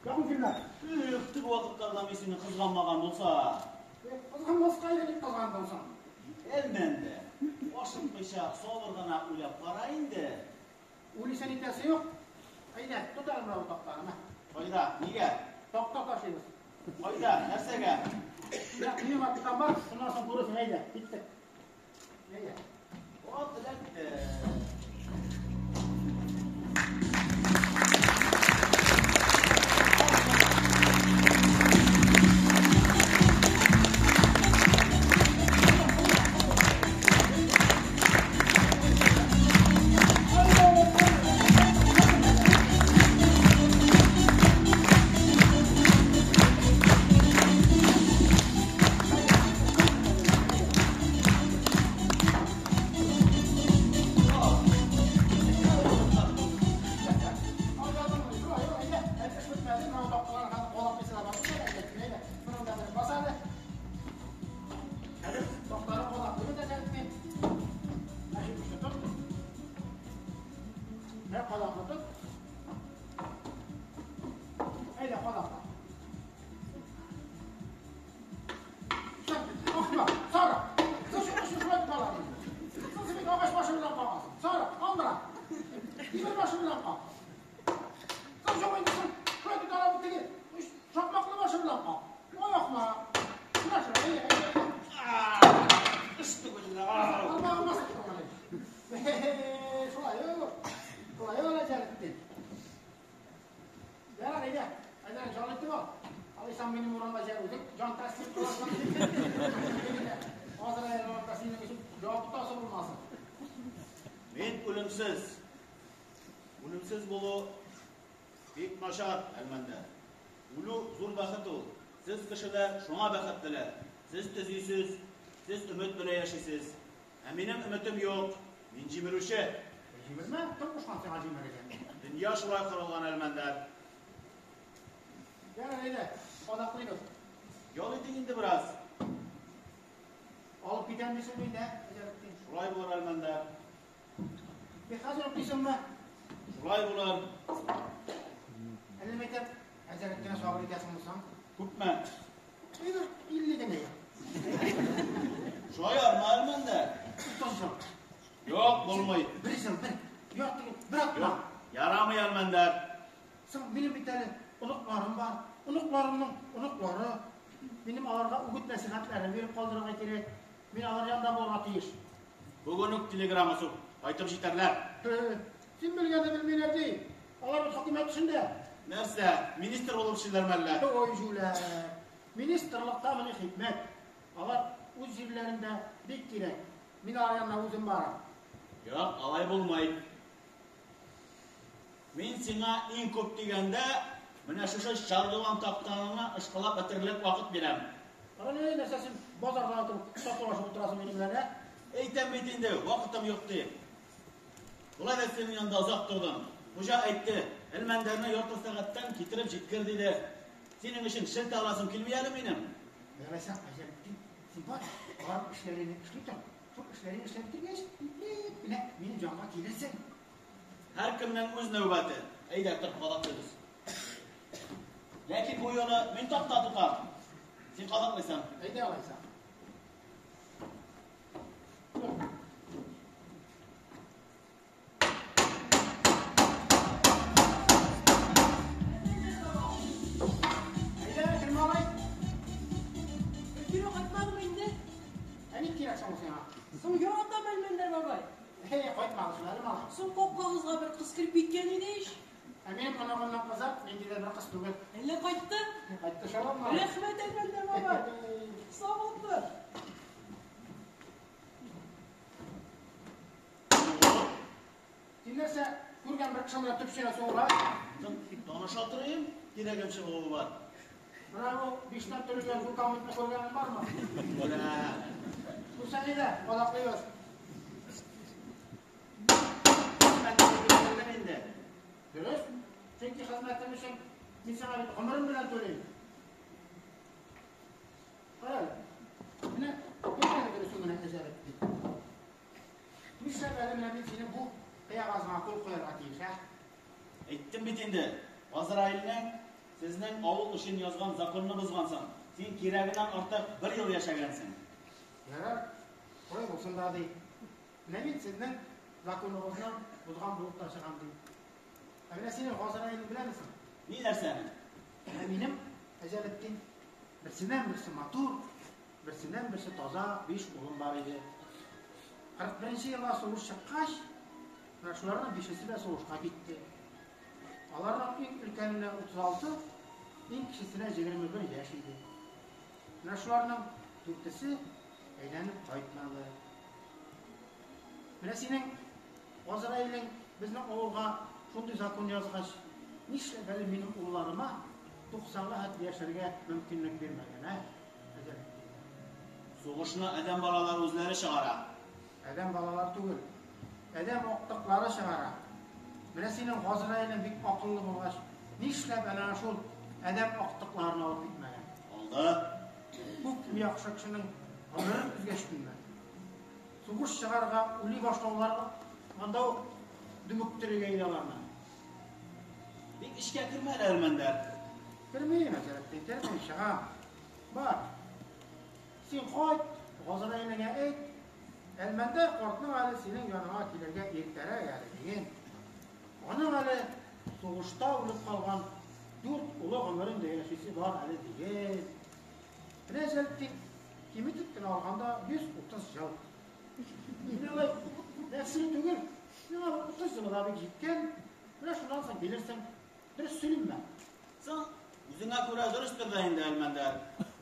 Якын килмә. Эх, теге вакытларда мин сине кызганмаган булса. Кызганмаска иде, ник кызгандың соң? Әлмәндә, ашыкмыйча, сабыр гына уйлап кара инде. Уйлыйсы нитәсе юк. Әйдә, тот әле менә бу тактаны. Кайда? Нигә? Такта ташыйбыз. Кайда? Нәрсәгә? Менә минем аттан бар, шуннан соң күрерсең, әйдә, киттек. Әйдә. Вот эләкте. Шулай ук. Шулай ук, Әҗәлетдин. Ярар, әйдә. Әйдә, җан итеп ал. Алайсам минем урынга җә үзең җан тәслим кыласың. Азраил анда синең өчен җавап тотасы булмасын. Мин үлемсез. Үлемсез булу бик начар, Әлмәндәр. Үлү зур бәхет ул. Сез кешеләр шуңа бәхетлеләр. Сез төзисез, сез өмет белән яшисез. Ә минем өметем юк. Мин җимерүче. Җимермә, кем кушкан сиңа җимерергә? Дөнья шулай корылган, Әлмәндәр. Ярар, әйдә, кадаклыйбыз. Ял итик инде бераз. Алып китәм дисеңме инде, Әҗәлетдин? Шулай булыр, Әлмәндәр. Бик хәзер үк дисеңме? Шулай булыр. Әллә мәйтәм, әзерәк кенә сабыр итәсеңме соң? Күпме? Әйдә, 50 генә ел. Шаярма, Әлмәндәр. 30 ел. Юк, булмый. Бер ел, бер. Юк, диген, бер атна. Юк, ярамый, Әлмәндәр. Соң минем бит әле оныкларым бар. Оныкларымның оныклары. Минем аларга үгет нәсихәтләрен биреп калдырырга кирәк. Мин алар янында булырга тиеш. Бүген үк телеграмма сук. Кайтып җитәрләр. Син белгәнне белмиләр ди. Алар бит хөкүмәт эшендә. Нәрсә, министр булып эшлиләрме әллә? Ой, җүләр. Министрлыкта моны хикмәт. Алар үз җирләрендә бик кирәк. Мин алар янына үзем барам. Юк, алай булмый. Мин сиңа иң күп дигәндә менә шушы чардуган тактаңны ышкылап бетерерлек вакыт бирәм. Карале, нәрсә син базарда утырып сатулашып утырасың минем белән, ә? Әйтәм бит инде, вакытым юк дип. Болай да синең янында озак тордым. Хуҗа әйтте, Әлмәндәрне ярты сәгатьтән китереп җиткер, диде. Синең өчен шелтә аласым килми әле минем. Ярайса, Әҗәлетдин, син бар, барып эшләреңне эшли тор. Шул эшләреңне эшләп бетергәч, ипләп кенә минем җанга килерсең. Һәркемнең үз нәүбәте. Әйдә, тор, кадаклыйбыз. Ләкин бу юлы мин такта тотам. Син кадаклыйсың. Әйдә алайса. Әйдә, кермә алай. Кире кайтмадымы инде? Ә ник кирәк соң ул сиңа? Соң яратам, Әлмәндәр бабай. Әй, кайтмады шул әле, малай. Соң капкагызга бер кыз кереп киткән иде ич. Ә минем оныгымның кызы ниндидер бер кыз түгел. Әллә кайтты? Кайтты шул ул, малай. Рәхмәт, Әлмәндәр бабай. Сау булып тор. Син нәрсә, күргән бер кеше белән төпченәсең ул, а? Таныша торыйм, кирәгем чыгуы бар. Менә бу биштән төрелгән рукавникны күргәнең бармы? Күрәм. Күрсәң әйдә, кадаклыйбыз. Хезмәтеңне күрсәттең инде. Дөрес. Чөнки хезмәтем өчен мин сиңа бит гомерем белән түлим. Кара әле. Менә әйт әле дөресен генә, Әҗәлетдин. Нишләп әле менә мин синең бу кыягазыңа кул куярга тиеш, ә? Әйттем бит инде, Азраилнең сезнең авыл өчен язган законны бозгансың. Син кирәгеннән артык бер ел яшәгәнсең. Ярар, шулай булсын да ди. Менә мин сезнең законыгызны бозган булып та чыгам ди. Ә менә синең Газраилне беләмесең? Ни нәрсәне? Менә минем Әҗәлетдин берсеннән берсе матур, берсеннән берсе таза 5 улым бар иде. 41 елга сугыш чыккач, менә шуларның бишесе дә сугышка китте. Аларның иң өлкәненә 36, иң кечесенә 21 яшь иде. Менә шуларның дүртесе әйләнеп кайтмады. Менә синең Азраилең безнең авылга шундый закон язгач, нишләп әле минем улларыма 90-га хәтле яшәргә мөмкинлек бирмәгән, ә? Әҗәлетдин. Сугышны адәм балалары үзләре чыгара. Адәм балалары түгел, адәм актыклары чыгара. Менә синең Газраилең бик акыллы булгач, нишләп әле ана шул адәм актыкларын алып китмәгән? Алды. Күпме яхшы кешенең гомерен өзгәч көнне. Сугыш чыгарга уйлый башлаулары анда ук дөмектерергә иде аларны. Бик эчкә кермә әле, Әлмәндәр. Кермим, Әҗәлетдин, кермим, чыгам. Бар. Син кайт, Газраилеңә әйт. Әлмәндәр картның әле синең яныңа килергә иртәрәк әле диген. Аның әле сугышта үлеп калган 4 улы гомерен дә яшисе бар әле диген. Менә Әҗәлетдин, киметеп кенә алганда 130 ел. Мин алай нәфсене түгел. елы да бик җиткән. Менә шуннан соң килерсең. Дөрес сөйлимме? Соң, үзеңә күрә дөрестер дә инде, Әлмәндәр.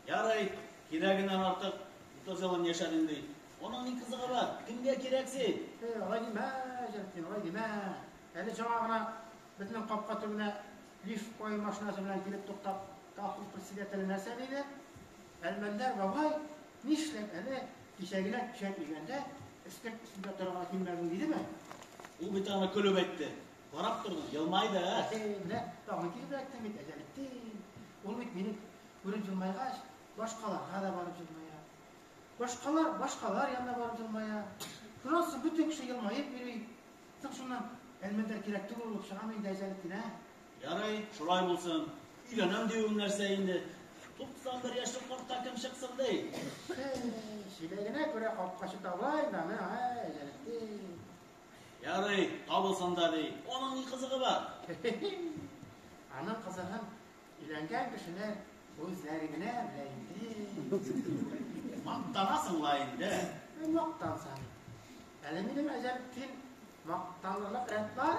Ярый, кирәгеннән артык 30 елын яшәдең ди. Аның ни кызыгы бар? Кемгә кирәк син? Алай димә, Җәләтдин, алай димә. Әле жаңа гына безнең капка төбенә лифт кую машинасы белән килеп туктап, колхоз председателе нәрсә диде? Әлмәндәр бабай, нишләп әле кичәгенәк печән өйгәндә эскерт өстендә торырга килмәдең дидеме? Ул бит аны көлеп әйтте. Карап тордым, елмайды, ә? Менә тагын килеп эләктең бит, Әҗәлетдин. Ул бит мине күреп елмайгач, башкаларга да барып елмая. Башкалар башкалар янына барып елмая. Шуннан соң бөтен кеше елмаеп йөри. Соң шуннан Әлмәндәр кирәк түгел булып чыгамы инде, Әҗәлетдин, ә? Ярый, шулай булсын. Өйләнәм диюең нәрсә инде? 91 яшьлек картка кем чыксын ди? Чиләгенә күрә капкачы таба инде аны, ә, Әҗәлетдин. Ярый, табылсын да ди. Аның ни кызыгы бар? Аның кызыгын өйләнгән кешеләр үзләре генә белә инде. Мактанасың ла инде. Мактансам. Әле минем Әҗәлетдин мактанырлык рәт бар.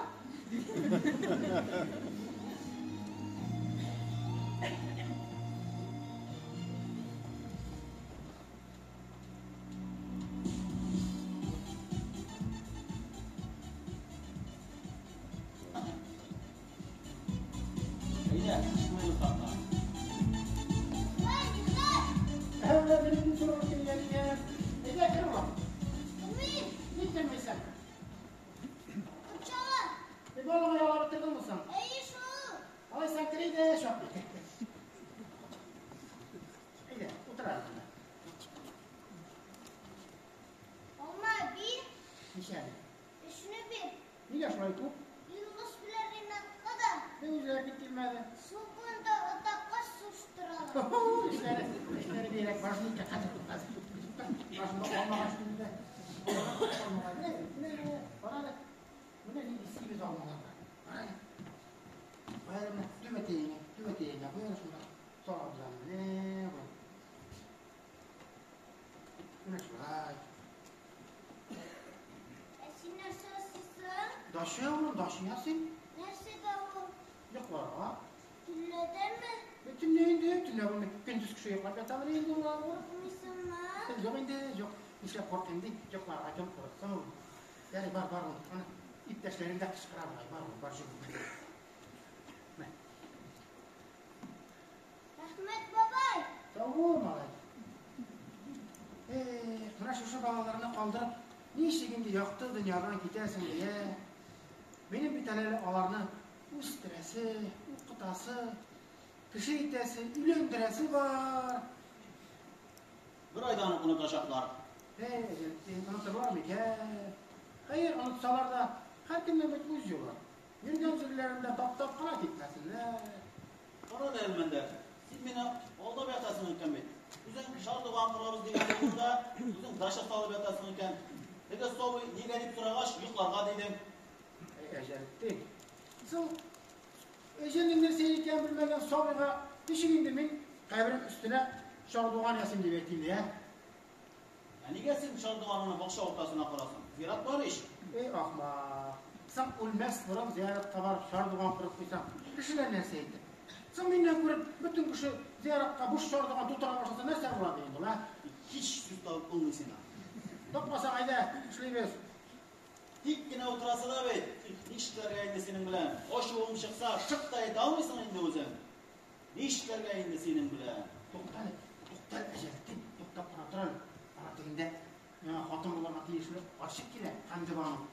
Әйдә, чыкмыйбыз тапка. Ой, Нихай! Ә, минем сорау килгән икән. Әйдә, кер улым. Кермим! Ник кермисең? Курчалар! Балага ялап бетердеңме соң? Әйе шул! Алайсаң кер әйдә, шапый. Әйдә, утыр әле монда. Алма бир, Ничә әле? өчне бир. Нигә шулай күп? Илгиз белән Ринатка да Мин үзләре бик килмәде. су буенда атакка суштыралар. Эшләре, эшләре бигрәк важный икән. Хәзер, хәзер. Башында алмагач инде. Алмагач. Менә, менә, кара әле. Менә нинди симез алмалар бар. Кара әле. Куй әле менә, түбәтәеңә, түбәтәеңә куй әле шунда. Салабыз аны. Менә бу. Менә шулай. Ә син нәрсә ясыйсың? Дача улым, дача ясыйм. Нәрсәгә ул? Йокларга. Төнләдәме? Төнлә инде, төнлә булмый. Көндез кеше йоклап ятамыни инде ул? Куркмыйсыңмы? Юк инде, юк. Нишләп куркыйм ди? Йокларга кем курыксын ул? Ярый, бар, бар ул. Аны иптәшләрең дә кычкыра бугай. Бар ул, бар җыгыл. Мә. Рәхмәт, бабай! Сау бул, малай. Эх, менә шушы балаларны калдырып, ничек инде якты дөньядан китәсең ди, ә? Минем бит әле аларны үстерәсе, укытасы, кеше итәсе, өйләндерәсе бар. Бер айдан ук онытачаклар. Эй, Әҗәлетдин, онытырлар микән? Хәер, онытсалар да, һәркемнең бит үз юлы. Йөргән җирләрендә таптап кына китмәсеннәр. Кара әле, Әлмәндәр, син мине алдап ятасың икән бит. Үзең чардуган корабыз дигән булдың да, үзең дача салып ятасың икән. Теге сабый нигә дип сорагач, йокларга дидең. Әй, Әҗәлетдин, соң әҗәлнең нәрсә икәнен белмәгән сабыйга ничек инде мин каберем өстенә чардуган ясыйм дип әйтим, ә? Ә нигә син чардуганыңны бакча уртасына корасың? Зират бар ич. Эй, ахмак. Соң үлмәс борын зияратка барып чардуган корып куйсаң, кешеләр нәрсә әйтер? Соң миннән күреп, бөтен кеше зияратка буш чардуган тутыра башласа, нәрсә була ди инде ул, ә? Һич сүз табып булмый сиңа. Тапмасаң, әйдә, эшлибез. Тик кенә утырасы да бит. Их, нишләргә инде синең белән? Ачуың чыкса, шык та әйтә алмыйсың инде үзең. Нишләргә инде синең белән? Туктале, туктале, Әҗәлетдин, туктап кына тор әле. Ана тегендә миңа хатын булырга тиешле карчык килә, Хәмдебану.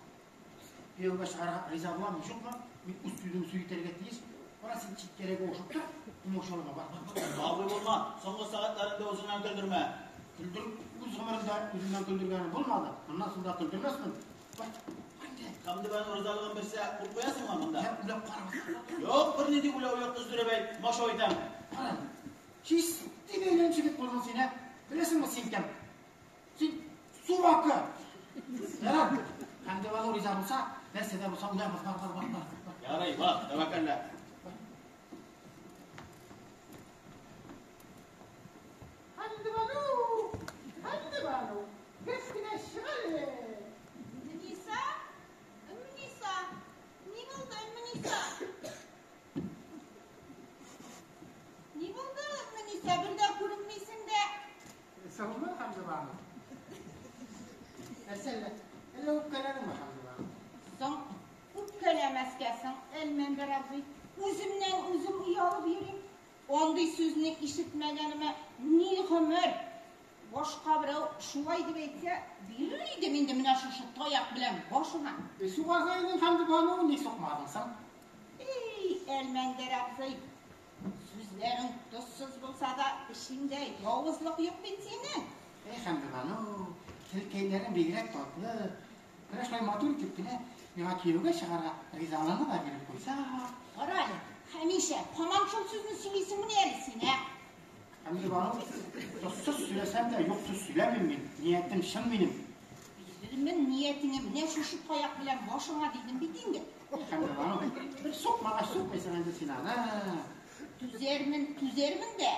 Кияүгә чыгарга риза буламы, юкмы? Мин үз сүземне сүз итәргә тиеш. Бара син читкәрәк авышып тор, комачаулама, бар, бар, бар. Сабый булма, соңгы сәгатьләреңдә үзеңнән көлдермә. Көлдер, үз гомерендә үземнән көлдергәнем булмады. Моннан соң да көлдермәсмен. Бар, бар инде. Хәмдебану ризалыгын бирсә, кул куясыңмы монда? Һәм уйлап карагыз. Юк, бернинди уйлау юк, өздереп әйт, машау итәм. Кара, чистый бәйләнчек булдың син, ә? Беләсеңме син кем? Син субакы. Ярар. Хәмдебану риза булса, нәрсә дә булса уйларбыз. Бар, бар, бар, бар. Ярый, бар, тәвәккәллә. Хәмдебану! Хәмдебану! Гез кенә чык әле. Мниса? Мниса! Әллә үпкәләдеңме, Хәмдебану? Соң, үпкәләмәскә соң, Әлмәндәр абзый. Үземнән үзем оялып йөрим. Андый сүзне ишетмәгәнемә ни гомер. Башка берәү шулай дип әйтсә, бирер идем инде менә шушы таяк белән башына. Сугарга идең, Хәмдебану, ник сукмадың соң? Эй, Әлмәндәр абзый, сүзләрең тозсыз булса да, эчеңдә явызлык юк бит синең. Эй, Хәмдебану, телкәйләрең бигрәк татлы. Менә шулай матур итеп кенә миңа кияүгә чыгарга ризалыгыңны да биреп куйсаң. Кара әле, һәмишә, һаман шул сүзне сөйлисеңмени әле син, ә? Хәмдебану, тозсыз сөйләсәм дә, юк сүз сөйләмим мин. Ниятем чын минем. Бирермен ниятеңне менә шушы таяк белән башыңа дидем бит инде. Хәмдебану, бер сукмагач сукмыйсың инде син аны. Түзәрмен, түзәрмен дә.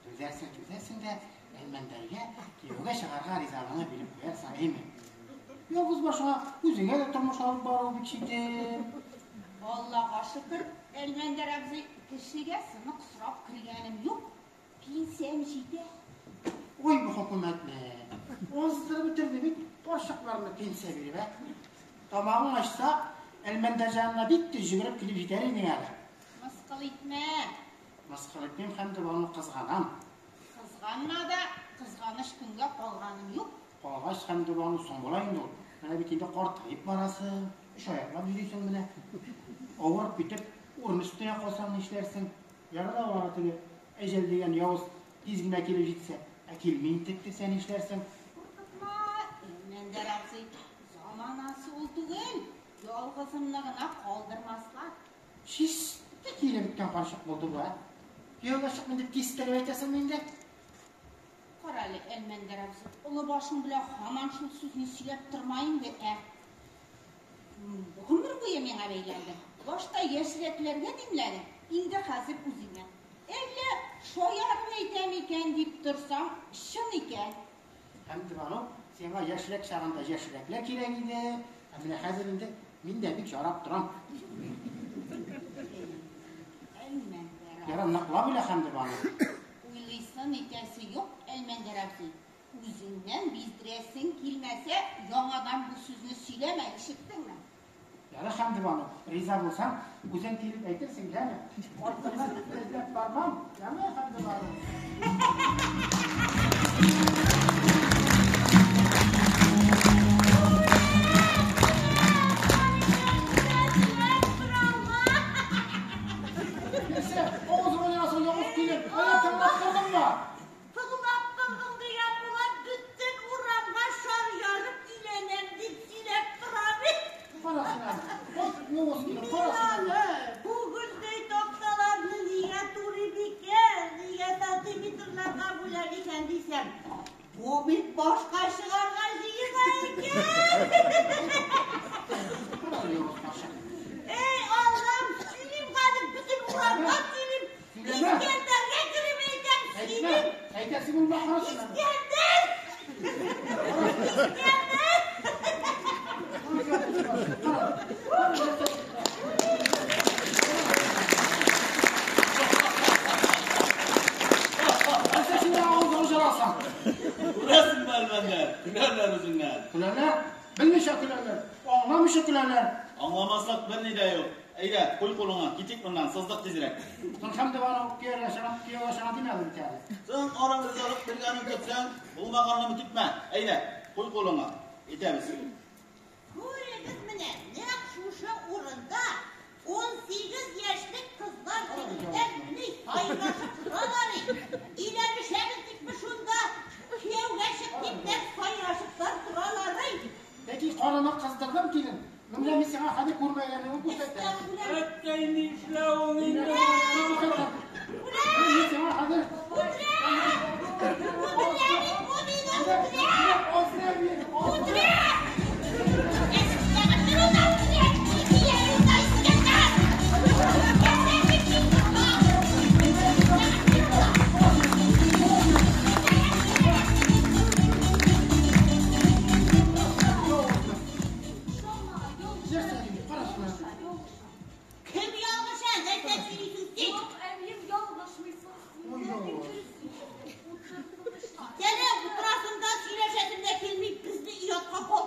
Түзәрсең, түзәрсең дә, Әлмәндәргә кияүгә чыгарга ризалыгыңны биреп куярсың, әйме? Ялгыз башыңа үзеңә дә тормыш алып бару бик читен. Аллага шөкер, Әлмәндәр абзый, кешегә сынык сорап кергәнем юк. Пенсиям җитә. Ой, бу хөкүмәтне. Аздырып бетерде бит карчыкларны пенсия биреп, ә? Тамагың ачса, Әлмәндәр янына бик тиз йөгереп килеп җитәр идең әле. Мыскыл итмә. Мыскыл итмим, Хәмдебану, кызганам. Кызганма да, кызганыч көнгә калганым юк. Калгач, Хәмдебану, соң була инде ул. Менә бит инде картаеп барасың, өч аяклап йөрисең менә. Авырып китеп, урын өстенә калсаң нишләрсең? Ярар да ара теге әҗәл дигән явыз тиз генә килеп җитсә, ә килми интектерсә нишләрсең? Куркытма, Әлмәндәр абзый, заманасы ул түгел, ялгызымны гына калдырмаслар. Чисте килеп беткән карчык булды бу, ә? Кияүгә чыкмыйм дип кистереп әйтәсеңме инде? Кара әле, Әлмәндәр абзый, олы башың белән һаман шул сүзне сөйләп торма инде, ә? Гомер буе миңа бәйләндең. Башта яшьрәкләргә димләдең, инде хәзер үзеңә. Әллә шаярып әйтәм икән дип торсам, чын икән. Хәмдебану, сиңа яшьрәк чагында яшьрәкләр кирәк иде, ә менә хәзер инде мин дә бик ярап торам. Әлмәндәр абзый. Ярар, ныклап уйла, Хәмдебану. Уйлыйсы нитәсе юк, Әлмәндәр абзый. Үзеңнән биздерәсең килмәсә, яңадан бу сүзне сөйләмә, ишеттеңме? Ярар, Хәмдебану, риза булсаң, үзең килеп әйтерсең, яме? Артыңнан эзләп бармам, яме, Хәмдебану? Нәрсә, авызыңа ярасың, явыз килен, әллә тыңлап тордыңмы? Тыңлап тордың дигән була, бөтен урамга шар ярып өйләнәм дип сөйләп тора бит. Кара син аны, явыз килен, кара син аны. Мин аны, бу гөлдәй такталарны нигә турыйм икән, нигә сантиметрларга бүләм икән дисәм, бу бит башка чыгарга җыена икән. Кара явыз карчык. Эй, Аллам, сөйлим хәзер, бөтен урамга сөйлим. Сөйләмә. Искәндәргә кереп әйтәм, Әйтмә, сөйлим. әйтәсе булма, кара син аны. Искәндәр! Искәндәр! Нәрсә син авызыңны жарасың? Күрәсеңме, Әлмәндәр? Көләрләр үзеңнән. Көләләр, белмичә көләләр, аңламыйча көләләр. Аңламаслык берни дә юк. Әйдә, куй кулыңа, китик моннан, сыздык тизрәк. Соң Хәмдебану кияүгә чыга, кияүгә чыга димәде бит әле. Соң аның ризалык биргәнен көтсәң, булмаганны көтмә. Әйдә, куй кулыңа, итәбез. Күрегез менә, нәкъ шушы урында 18 яшьлек кызлар егетләр ни сайрашып торалар. Өйләнешәбез дипме шунда, кияүгә чык дип нәкъ сайрашыплар торалар. Ләкин канымы кыздырдым килен. Менә мин сиңа хәзер күрмәгәнеңне күрсәтәм. Әткәй, нишләвең инде? Мин сиңа хәзер Нәрсә инде, кара шуны. Кем ялгыша? Нәрсә сөйлисең син? Юк, әнием, ялгышмыйсың. Ой, Ләкин ой. дөрес сөйлисең. Утыр, тынычлан. Китәле, утырасың да, сөйләшәсең дә килми, безне оятка калдырып.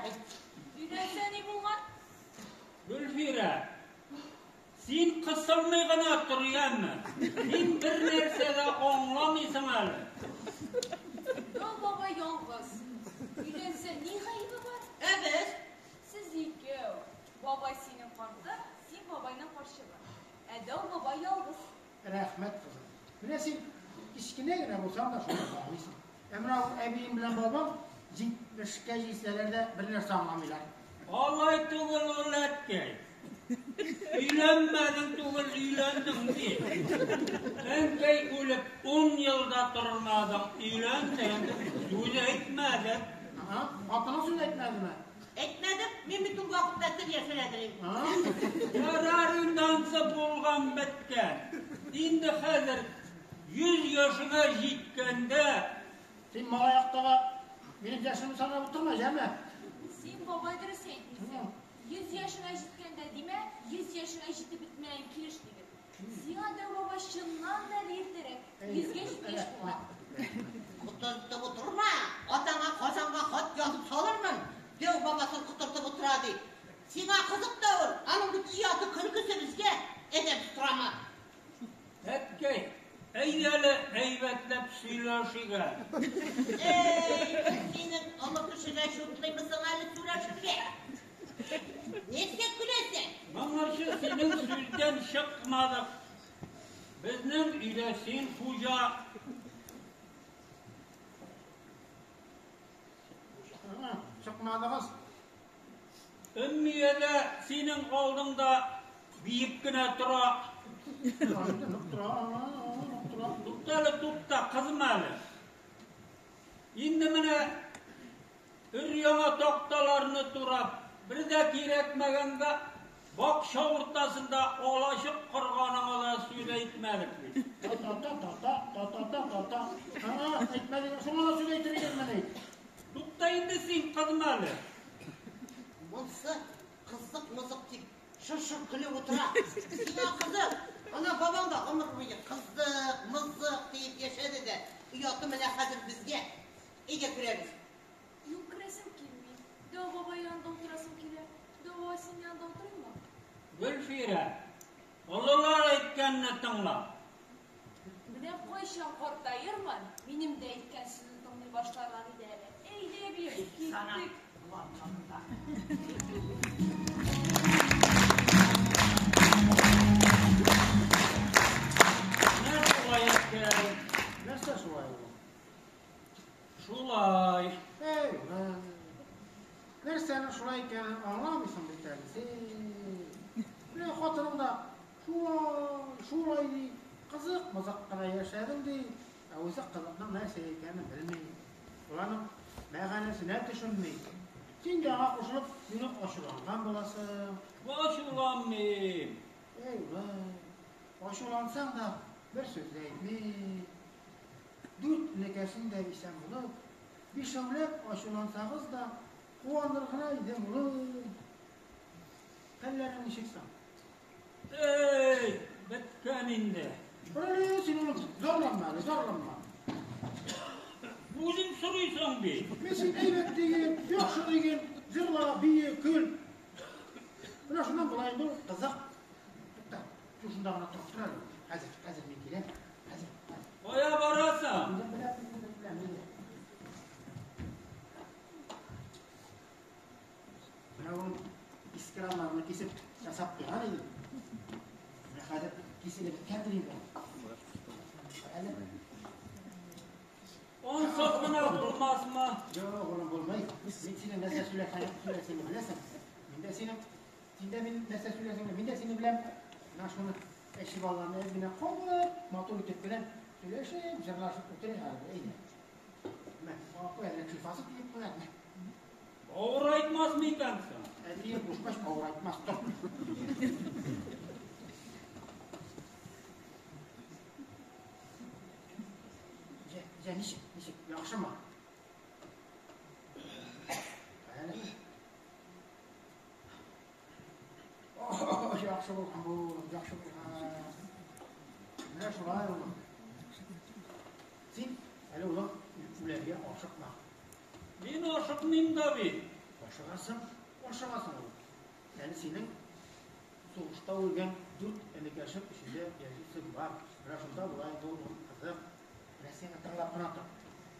бит. Өйләнсә ни булган? Гөлфирә, син кысылмый гына тор, яме. Син бер нәрсә дә аңламыйсың әле. Дәү бабай ялгыз. Өйләнсә ни гаебе бар? Ә без? Сез икәү. Бабай синең карты, син бабайның карчыгы. Ә дәү бабай ялгыз. Рәхмәт, кызым. Менә син кечкенә генә булсаң да шуны аңлыйсың. Ә менә ул әбием белән бабам 70-кә җитсәләр дә бер нәрсә аңламыйлар. Алай түгел ул, әткәй. Өйләнмәдең түгел, өйләндең ди. Әнкәй үлеп 10 елда тормадың, өйләндең. Сүз әйтмәдең. Ага, хатының сүз әйтмәдеме? Әйтмәдем, мин бит ул вакытта тел яшерәдер идем. Ярар инде ансы булган беткән. Инде хәзер 100 яшеңә җиткәндә. Син малай яктагы минем яшемне санап утырма, җәме? Син бабай дөрес әйтмисең. 100 яшеңә җиткәндә димә, 100 яшеңә җитеп бетмәгән килеш диген. Сиңа дәү бабай чыннан да әле иртәрәк, 100-гә җиткәч була. Котыртып утырма, атаңа Казанга хат язып салырмын. Дәү бабасын котыртып утыра ди. Сиңа кызык та ул, аның бит ояты көлкесе безгә, әдәп сорама. Әткәй, әйдә әле әйбәтләп сөйләшик әле. Эй, синең олы кешегә чутлыймысың әле сөйләшергә? Нәрсә көләсең? Моңарчы синең сүздән чыкмадык. Безнең өйдә син хуҗа. Чыкмадыгыз. Өммия дә синең алдыңда биеп кенә тора. Тукта әле, тукта, кызым әле. Инде менә өр-яңа такталарны турап, бер дә кирәкмәгәнгә бакча уртасында алачык корганыңа да сүз әйтмәдек бит. Та-та-та-та, та-та-та-та-та. Ага, әйтмәдек, шуңа да сүз әйтер идеңмени? Тукта инде син, кызым әле. Монсы кызык-мызык дип шыр-шыр көлеп утыра. Сиңа кызык, ана бабаң да гомер буе кызык, мызык диеп яшәде дә, ояты менә хәзер безгә. Өйгә керәбез. Юк, керәсем килми. Дәү бабай янында утырасым килә. Дәү бабай синең янында утырыйммы? Гөлфирә, олылар әйткәнне тыңла. Менә кайчан картаермын, минем дә әйткән сүзне тыңлый башларлар иде әле. Әйдә бир, киттек. Менә шулай, әткәй. Нәрсә шулай ул? Шулай. Эй, улым. Нәрсәнең шулай икәнен аңламыйсың бит әле син. Менә хатының да шулай, шулай ди, кызык мызык кына яшәдең ди, ә үзе кызыкның нәрсә икәнен белми. Уларның мәгънәсенә төшенми. Син дә аңа кушылып мине ачуланган буласың. Ачуланмыйм. Эй, улым, ачулансаң да бер сүз дә әйтми. Дүрт энекәшең дә исән булып, бишәүләп ачулансагыз да куаныр гына идем, улым. Хәлләрең ничек соң? Эй, беткән инде. Әле син улым, зарланма әле, зарланма. Үзең сорыйсың бит. Мин син әйбәт диген, яхшы диген, җырла, бие, көл. Менә шуннан болай инде ул кызык. Тукта, шушында гына торып тор әле. Хәзер, хәзер мин киләм. Хәзер, хәзер. Кая барасың? Үзем беләм, үзем беләм, әйдә. Менә ул искраннарны кисеп ясап куйган иде. Менә хәзер киселеп беткәндер инде. Әле. Ансат кына булмасмы? Юк, улым, булмый. Мин синең нәрсә сөйләсәңне беләсең. Мин дә синең, син дә минем нәрсә сөйләсәңне, мин дә сине беләм. Менә шуны әче балаларны әз генә кабып, матур итеп кенә сөйләшеп, җырлашып утырыйк әле, әйдә. Менә, куй әле, шифасы диеп куй әле. Авырайтмас микәнсең? Әтием кушкач авырайтмас, тор. Җә, җә, ничек, ничек, яхшымы? Әле. О, яхшы булган бу, яхшы булган. Менә шулай улым. Син әле улым үләргә ашыкма. Мин ашыкмыйм да бит. Ашыгасың, ашыгасың ул. Әле синең сугышта үлгән 4 энекәшең эчендә яшисең бар. Менә шунда болай инде ул кызык. Менә сиңа тыңлап кына тор.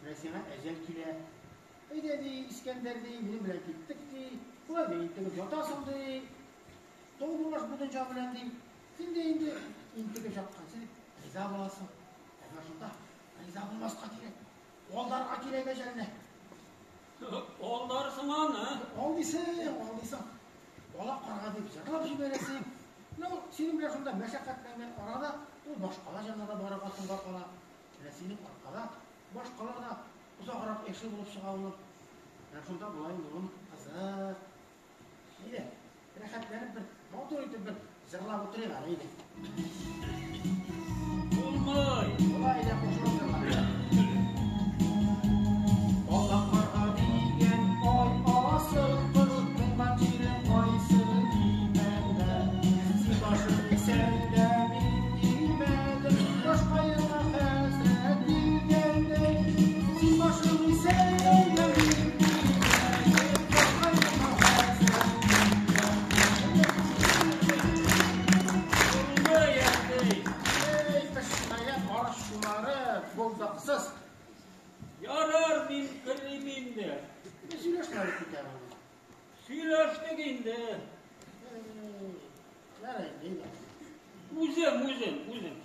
Менә сиңа әҗәл килә. Әйдә, ди, Искәндәр, ди, минем белән киттек, ди. Болай ди, интегеп ятасың, ди. Тау булаш бу дөнья белән, ди. Син дә инде интегеп яткан, син риза буласың. Ә менә шунда риза булмаска кирәк. Алдарга кирәк әҗәлне. Алдарсың аны. Алдыйсың, алдыйсың. Бала карга дип җырлап җибәрәсең. Ну, синең белән шунда мәшәкатьләнгән арада ул башкалар янына да барырга соңга кала. Менә синең аркада башкалар да озаграк яши булып чыга улым. Менә шунда болай инде улым кызык. Әйдә, рәхәтләнеп бер матур итеп бер җырлап утырыйк әле, әйдә. Булмый. Болай әйдә кушылып җырлап. Ала карга дигән ай аласы кыз, туңган җирең кайсы димәдем. Син башың исән дә мин димәдем, башка елга хәсрәт дигәндәй. Син башың исән дә мин димәдем, башка елга хәсрәт дигәндәй. Булмый, әти. Эй, пешмәгән арыш шулары, булдыксыз. Ярар, мин керим инде. Без сөйләшмәдек бит әле. Сөйләштек инде. Эй, ярар инде, әйдә. Үзем, үзем, үзем.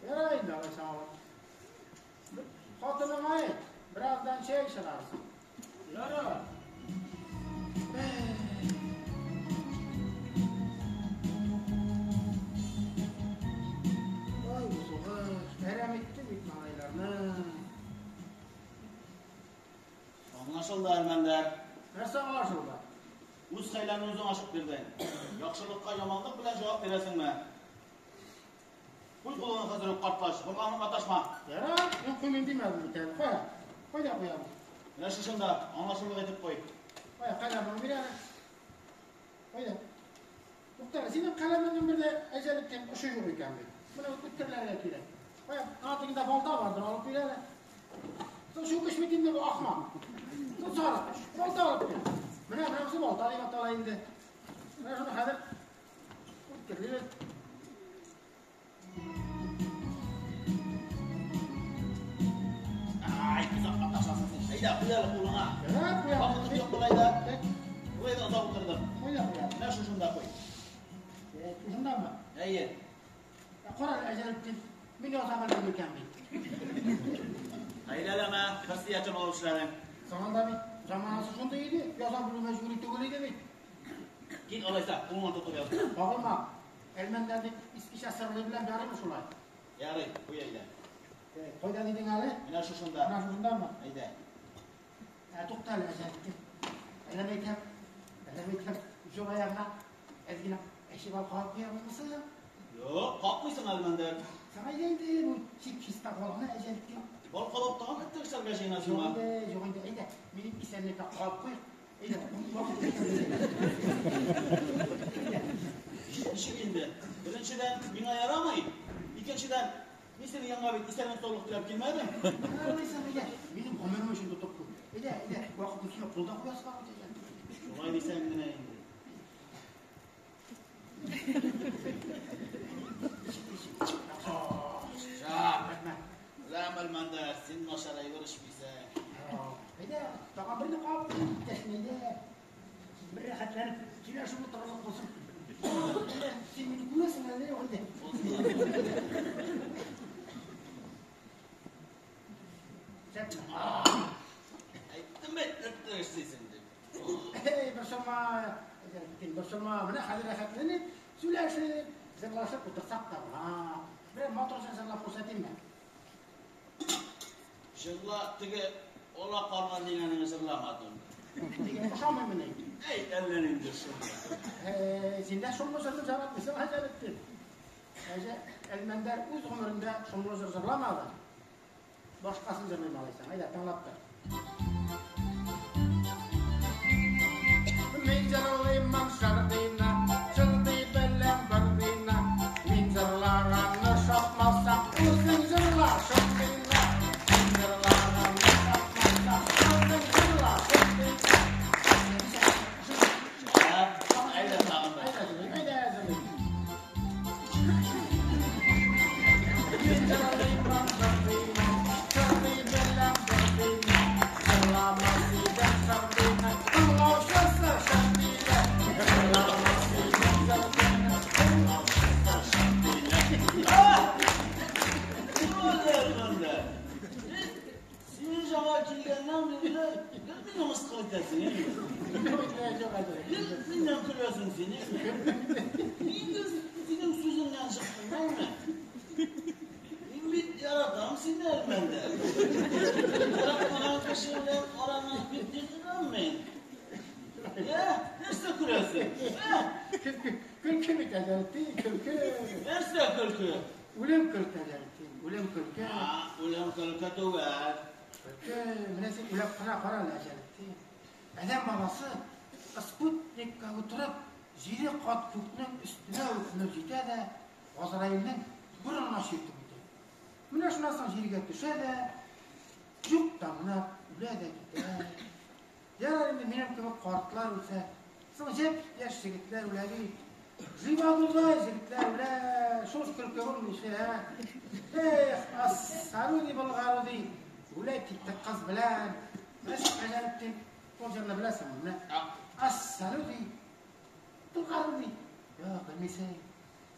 Ярар инде, алайса алып. Хатыныңа әйт, бераздан чәй чыгарсың. Ярар. Ай, бу сугыш, әрәм итте бит малайларны. Аңлашылды, Әлмәндәр. Нәрсә аңлашылды? Үз хәйләңне үзең ачып бирдең. Яхшылыкка яманлык белән җавап бирәсеңме? Куй кулыңны хәзер үк, картлач, борганып маташма. Ярар, мин куймыйм димәдем бит әле. Кая? Кайда куябыз? Менә шушында, аңлашырлык итеп куй. Кая, каләмеңне бир әле. Кая? Тукта, синең каләмеңнең бер дә әҗәлектән очы юк икән бит. Менә үткерләргә кирәк. Кая, ана тегендә балта бардыр, алып бир әле. Соң чүкеч бит инде бу ахмак. Соң сарык, балта алып бир. Менә, менә бусы балта дип атала инде. Менә шуны хәзер үткерлибез. Ай, озак маташасың син. Әйдә, куй әле кулыңа. Ярар, куя. Вакытым юк болай да. Болай да озак утырдым. Кайда куя? Менә шушында куй. Шушындамы? Әйе. Кара әле, Әҗәлетдин, мин яза белмим икән бит. Хәйләләмә, хәсиятен алып эшләдең. Заманда бит, заманасы шундый иде, яза белү мәҗбүри түгел иде бит. Кит алайса, кулыңа тотып яз. Кагылма. Әлмәндәрнең искечә сырлы белән ярыймы шулай? Ярый, куй әйдә. Кайда дидең әле? Менә шушында. Менә шушындамы? Әйдә. Тукта әле, Әҗәлетдин. Әллә мәйтәм, әллә мәйтәм, җол аягына әз генә әче бал кагып куябызмы? Юк, какмыйсың, Әлмәндәр. Сиңа әйдә инде бу чип-чиста балны, Әҗәлетдин. Бал кабап тагын эттер эшләргә җыенасыңмы? Юк инде, юк инде, әйдә, минем исәнлеккә кагып куйык. Әйдә, вакыт үткән. Ничек инде? Беренчедән, миңа ярамый. Икенчедән, мин синең янга бит исәнлек саулык теләп килмәдем. Ярамыйсың, әйдә, минем гомерем өчен тотып куй. Әйдә, әйдә, вакыт үткән, кулда куясың бит, әйдә. Шулай дисәң генә инде. Беләм, Әлмәндәр, син начар әйбер эчмисең. Әйдә, тагын берне кабып куй, иптәшем, әйдә. Бер рәхәтләнеп сөйләшеп утырырлык булсын. Син мине күрәсең әле, юк инде. Әйттем бит, эттер эшлисең дип. Эй, борчылма, Әҗәлетдин, борчылма. Менә хәзер рәхәтләнеп, сөйләшеп, җырлашып утырсак та була. Берәр матур җыр җырлап күрсәтимме? Җырла, теге ала карга дигәнеңне җырламадым. Теге ошамыймыни? Әй, әллә нинди шомлы. Эй, син дә шомлы җырны яратмыйсың, Әҗәлетдин. Әлмәндәр үз гомерендә шомлы җыр җырламады. Башкасын җырлыйм алайсаң. Әйдә, тыңлап тор. Мин җырлыймын шырдыйны, шырдый белән бырдыйны. Мин җырлаганны шапмасаң, үзең җырла шырдыйны. Мин җырлаганны итәсең, әйме? Миннән көләсең син, әйме? Мин дә синең сүзеңнән чыктым, әйме? Мин бит яратам сине, Әлмәндәр. Яратмаган кеше белән араны бик тиз өзәм мин. Ә, нәрсә көләсең? Ә? Көлке бит, Әҗәлетдин, көлке. Нәрсә көлке? Үлем көлке, Әҗәлетдин, үлем көлке. Үлем көлке түгел. Көлке, менә син уйлап кына кара әле, Әҗәлетдин. Адәм баласы спутникка утырып, җиде кат күкнең өстенә үк менеп җитә дә, Газраилнең борынына чиртеп үтә. Менә шуннан соң җиргә төшә дә, юктан гына үлә дә китә. Ярар инде минем кебек картлар үлсә, соң җәп-яшь җегетләр үлә бит. Живадурдай җегетләр үлә, шул көлке булмыйча, ә? Эх, Ассаруди Болгаруди, үлә китте кыз белән. Менә син, Әҗәлетдин, ул җырны беләсеңме? Менә Ассаруди Болгаруди. Юк, белмисең.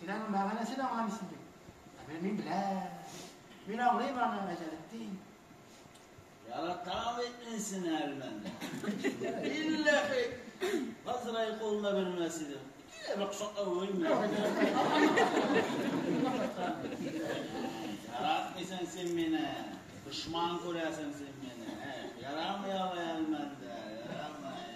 Син аның мәгънәсен аңламыйсың бит. Ә менә мин беләм. Мин аңлыйм аны, Әҗәлетдин. Яратам бит мин сине, Әлмәндәр. Билләһи, Газраил кулына бирмәс идем. Килә бер кочаклап үбим мин. Яратмыйсың син мине. Дошман күрәсең син мине. Ярамый алай, Әлмәндәр, ярамый.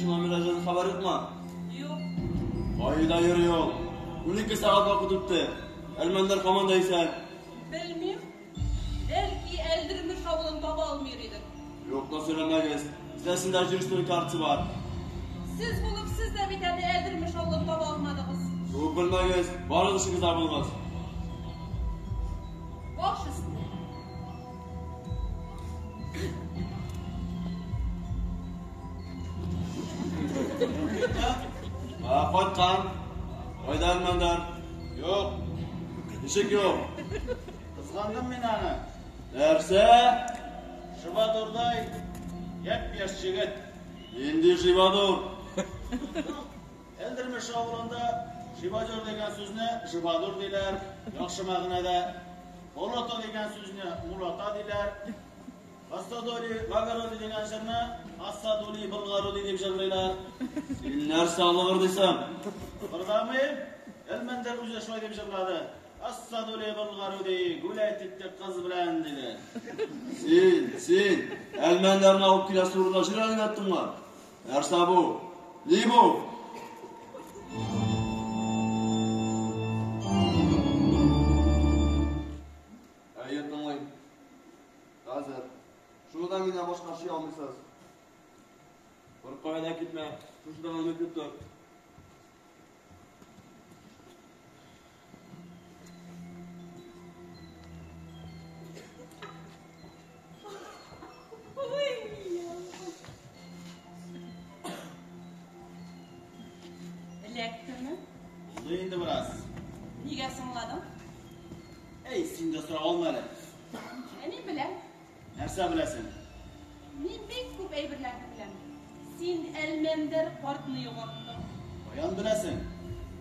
Номер әҗәл хәбәр юкмы? Юк. Кайда йөри ул? 12 сәгать вакыт үтте. Әлмәндәр һаман да исән. Белмим. Бәлки Әлдермеш авылын таба алмый идек. Юк та сөйләмәгез. Кесәсендә җир өстенең картасы бар. Сез булып сез дә бит әле Әлдермеш авылын таба алмадыгыз. Күп белмәгез, барыгыз эшегездә булыгыз. Баш өстенә. Кайткан. Кайда Әлмәндәр? Юк. Ничек юк? Кызгандым мин аны. Нәрсә? Живадурдай япь-яшь җегет. Нинди Живадур? Әлдермеш авылында Живадур дигән сүзне Живадур диләр, яхшы мәгънәдә. Болото дигән сүзне Мулата диләр. Ассадоли Багароди дигән җырны Ассадоли Болгароди дип җырлыйлар. Син нәрсә алыгыр дисәм? Кырдамыйм. Әлмәндәр үзе шулай дип җырлады. Ассадоли Болгароди гулять итте кыз белән диде. Син, Әлмәндәрне алып киләсе урында җыр әйнәттеңме? Нәрсә бу? Ни бу? Әйе, тыңлыйм. Хәзер. Шуны да миннән башка эшли алмыйсыз. Бер кая да китмә. Шушыдан өмет тор. Нәрсә беләсең? Мин бик күп әйберләрне беләм. Син Әлмәндәр картны югалттың. Каян беләсең?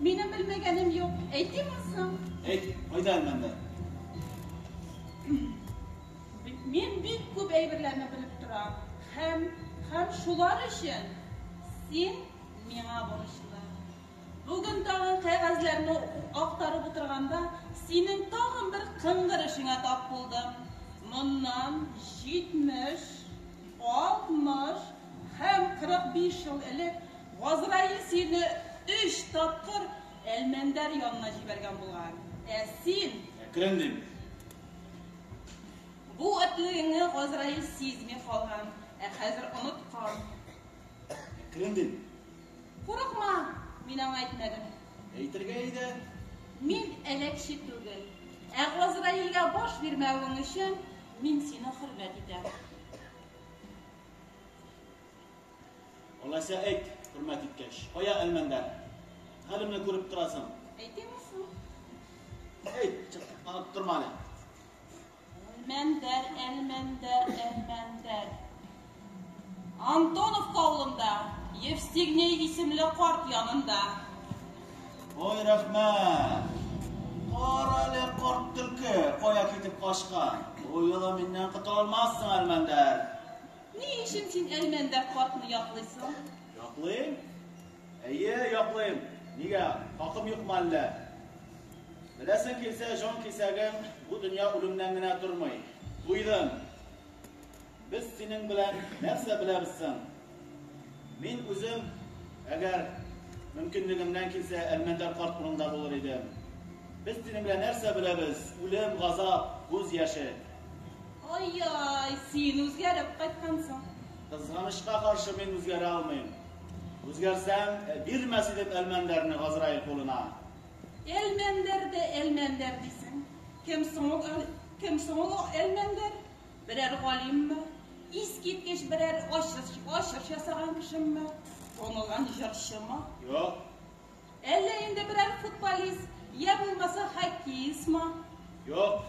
Минем белмәгәнем юк. Әйтимме соң? Әйт, кайда Әлмәндәр? Мин бик күп әйберләрне белеп торам. Һәм, һәм шулар өчен син миңа бурычлы. Бүген тагын кәгазьләрне актарып утырганда, синең тагын бер кыңгыр эшеңә тап булдым. Моннан 70, 60 һәм 45 ел элек Газраил сине өч тапкыр Әлмәндәр янына җибәргән булган. Ә син... Әкрен дим. Бу этлегеңне Газраил сизми калган, ә хәзер оныткан. Әкрен дим. Курыкма, мин аңа әйтмәдем. Әйтергә иде. Мин әләкче түгел. Ә Газраилгә баш бирмәвең өчен мин сине хөрмәт итәм. Алайса әйт, хөрмәт иткәч. Кая Әлмәндәр? Хәлемне күреп торасың. Әйтимме соң? Әйт, чыктыкланып торма әле. Әлмәндәр, Әлмәндәр, Әлмәндәр. Антоновка авылында, Евстигней исемле карт янында. Ой, рәхмәт! Карале, карт төлке, кая китеп качкан? Бу юлы миннән котыла алмассың, Әлмәндәр. Ни өчен син Әлмәндәр картны яклыйсың? Яклыйм? Әйе, яклыйм. Нигә, хакым юкмы әллә? Беләсең килсә, җан кисәгем, бу дөнья үлемнән генә тормый. Туйдым. Без синең белән нәрсә беләбез соң? Мин үзем, әгәр мөмкинлегемнән килсә, Әлмәндәр карт урынында булыр идем. Без синең белән нәрсә беләбез? Үлем, газап, күз яше. Ай-яй, син үзгәреп кайткансың. Кызганычка каршы мин үзгәрә алмыйм. Үзгәрсәм, бирмәс идем Әлмәндәрне Газраил кулына. Әлмәндәр дә Әлмәндәр дисең. Кем соң ул, кем соң ул Әлмәндәр? Берәр галимме? Искиткеч берәр ачыш, ачыш ясаган кешеме? Танылган җырчымы? Юк. Әллә инде берәр футболист, я булмаса хоккеистмы? Юк.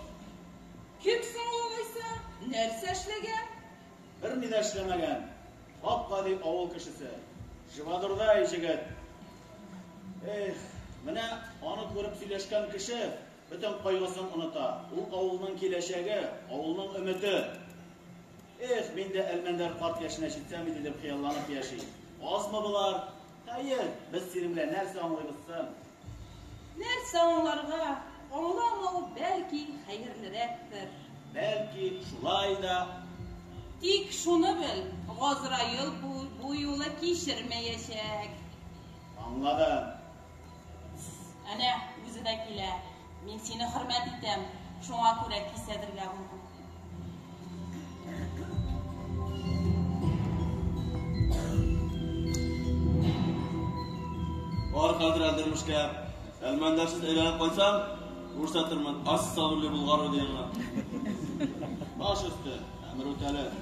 Кем соң ул алайса? Нәрсә эшләгән? Берни дә эшләмәгән. Гап-гади авыл кешесе. Живодурдай җегет. Эх, менә аны күреп сөйләшкән кеше бөтен кайгысын оныта. Ул авылның киләчәге, авылның өмете. Эх, мин дә Әлмәндәр карт яшенә җитсәм иде дип хыялланып яши. Азмы болар? Хәер, без синең белән нәрсә аңлыйбыз соң? Нәрсә аңларга? Аңламау, бәлки, хәерлерәктер. Бәлки, шулай да. Тик шуны бел, Газраил бу, бу юлы кичермәячәк. Аңладым. Әнә, үзе дә килә. Мин сине хөрмәт итәм, шуңа күрә кисәтергә булдым. Бар хәзер Әлдермешкә. Әлмәндәрсез әйләнеп кайтсам, күрсәтермен, ассалули Булгар дигәнне. Баш өсте, әмер үтәлер.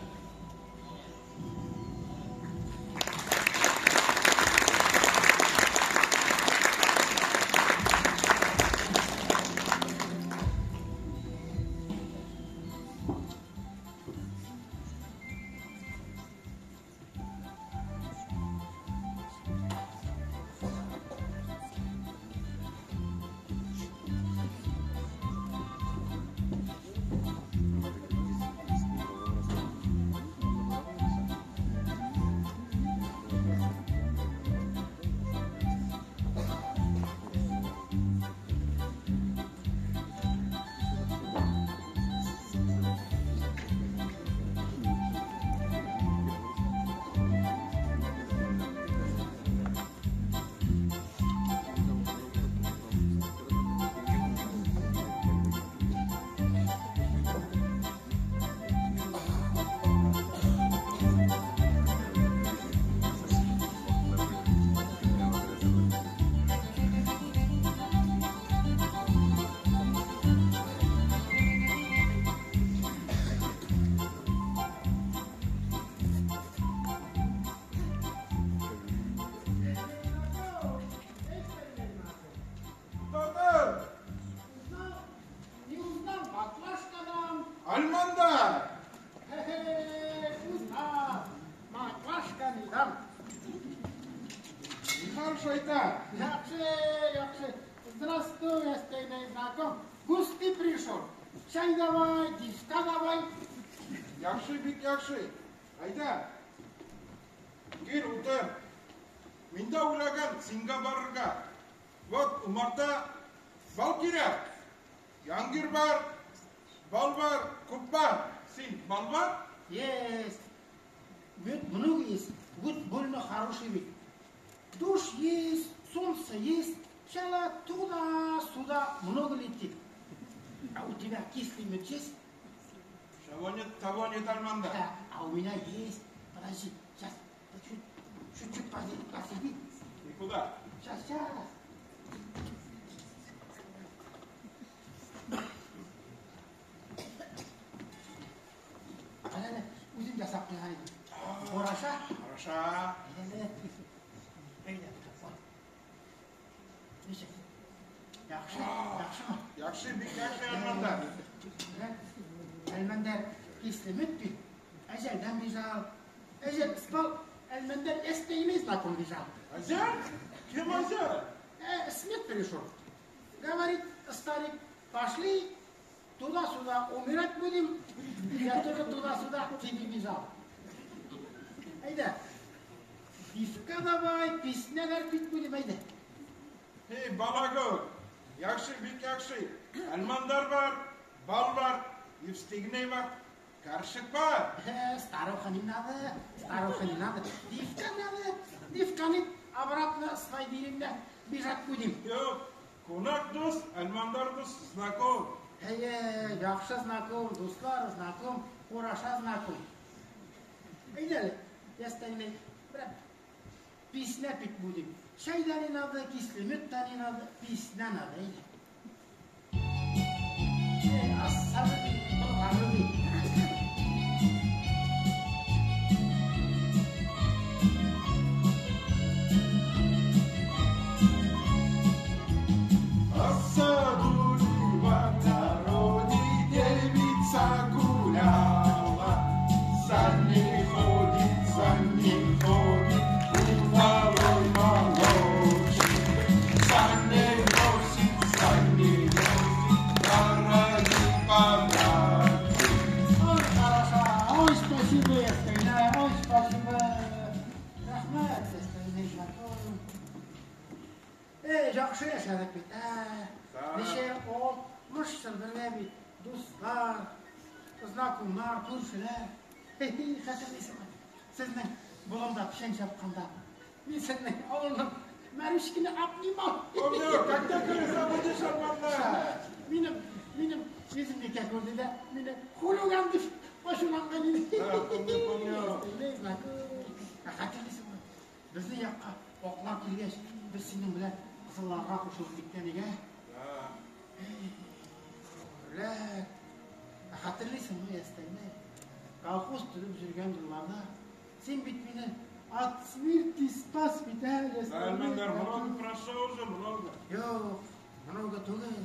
Татар! Узнал, не узнал, баклажкадан. Альмандар! Узнал. Маклашка не дам. Нихәл, шайтан? Яхшы, яхшы. Здравствуй, ястәгенәй знаком. Густи пришел. Чай давай, пивка давай. Яхшы, бик яхшы. Әйдә. Кил, утыр. Мин дә уйлаган сиңа барырга. Вот умарта бал кирәк. Яңгыр бар, бал бар, күп бар. Син бал бар? Есть. Мед много есть. Гуд больно хороший вид. Душ есть, солнце есть. Пчела туда-сюда много летит. А у тебя кислый мед есть? Чего нет, того нет, Альмандар. Да, а у меня есть. Подожди, сейчас. Чуть-чуть посиди. И куда? Сейчас, сейчас. Әнә, үзем ясап куйган идем. Хороша? Хороша. Әйдә, әйдә, ничек? Яхшы, яхшымы? Яхшы, бик яхшы, Әлмәндәр. Әлмәндәр кислый мед бит. Әҗәлдән бежал. Әҗәл спал, Әлмәндәр ястәгенәй знаком бежал. Әҗәл? Кем әҗәл? Смерть пришел. Говорит старик, пошли туда-сюда, умирать будем. Я тоже туда-сюда к тебе бежал. Әйдә, пивка давай, песнялар пить будем, әйдә. Эй, балагөр, яхшы, бик яхшы. Әлмандар бар, бал бар, ястәгенәй бар, карчык бар. Старуха не надо, старуха не надо. Девка надо, девка нет, обратно своей деревне бежать будем. Юк, кунак дус, Әлмандар дус, знаком. Әйе, яхшы знаком, дуслар знаком, хороша знаком. Әйдә әле, ястәгенәй, берәр песня пить будем. Чай да не надо, кислый мед да не надо, песня надо, әйдә. Эй, ассабы бит, болгары бит. В саду в огороде девица гуляла, за ней ходит, за ней ходит, удалой молодчик. За ней носит, за ней носит, дорогие подарки. Ой, хороша, ой, спасибо, ястәгенәй, ой, спасибо. Рәхмәт, ястәгенәй, знаком. Эй, яхшы яшәдек бит, ә. Ничә 60 ел бергә бит, дуслар, знакомнар, күршеләр. Хәтерлисеңме? Сезнең болында печән чапканда, мин сезнең авылның Марушкины обнимал. Помню, когда колеса будешь, Әлмандар? Минем йөземне күрде дә, мине хулиган дип ачуланган иде. Да, помню, помню. Хәтерлисеңме? Безнең якка аклар килгәч, без синең белән кызылларга кушылып киткән идек, ә? Да. Гомерләр. Хәтерлисеңме, ястәгенәй? Колхоз төзеп йөргән елларда син бит мине от смерти спас бит, ә, Да, ястәгенәй? Әлмәндәр, много прошел уже, много. Юк, много түгел.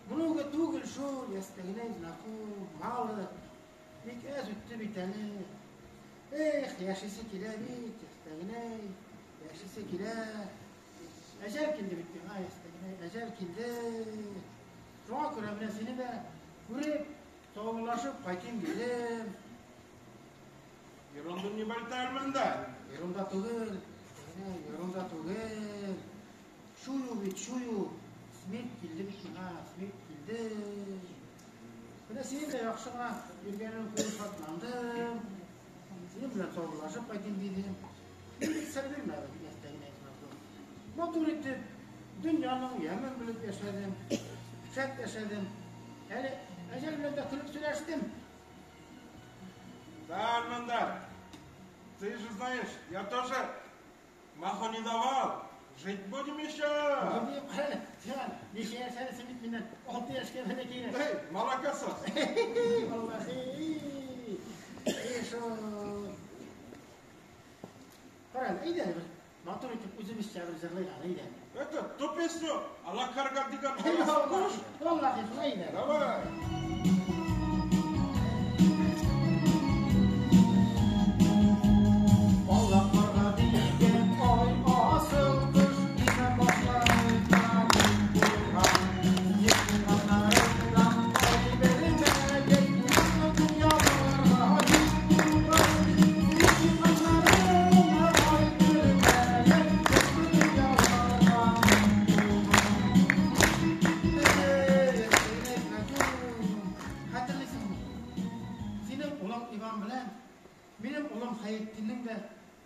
Много түгел шул, ястәгенәй знаком, мало. Бик әз үтте бит әле. Эх, яшисе килә бит, ястәгенәй, яшисе килә. Әҗәл килде бит миңа, ястәгенәй, әҗәл килде. Шуңа күрә менә сине дә күреп, саубуллашып кайтыйм дидем. Ерунду не болтай, Әлмәндәр. Ерунда түгел, ястәгенәй, ерунда түгел. Чую бит, чую. Смерть килде бит миңа, смерть килде. Менә синең дә яхшы гына йөргәнең күреп шатландым. Синең белән саубуллашып кайтыйм дидем. Мин бит сер бирмәдем, ястәгенәй знаком. Матур итеп, дөньяның ямен белеп яшәдем. Шәп яшәдем. Әле әҗәл белән дә көлеп сөйләштем. Да, Әлмәндәр, ты же знаешь, я тоже маху не давал. Жить будем еще. Кара, син ничә яшәдең бит миннән? 6 яшькә бәләкәйрәк. Эй, молокосос. Валлахи. Эй, шул. Кара, әйдә бер матур итеп үзебезчә бер җырлыйк әле, әйдә. Это ту песню, Ала карга дигән. Валлахи, шулай әйдә. Давай. улың Иван белән минем улым Хәйретдиннең дә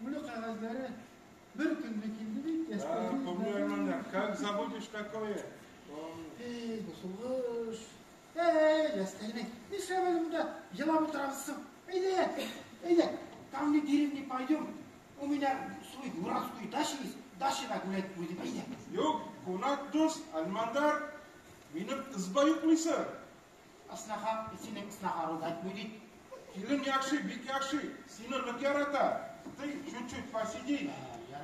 үле кәгазьләре бер көнне килде бит. Да, помню, Әлмәндәр, как забудешь такое? Помню. Эй, бу сугыш. Эй, ястәгенә, нишләп әле монда елап утырабыз соң? Әйдә, әйдә, ко мне деревне пойдем. У меня свой дурацкую дача есть, дачада гулять будем, әйдә. Юк, кунак дус, Әлмәндәр, минем изба йоклыйсы. Сноха, синең сноха ругать будет. Килен яхшы, бик яхшы, сине нык ярата. Ты чуть-чуть посиди.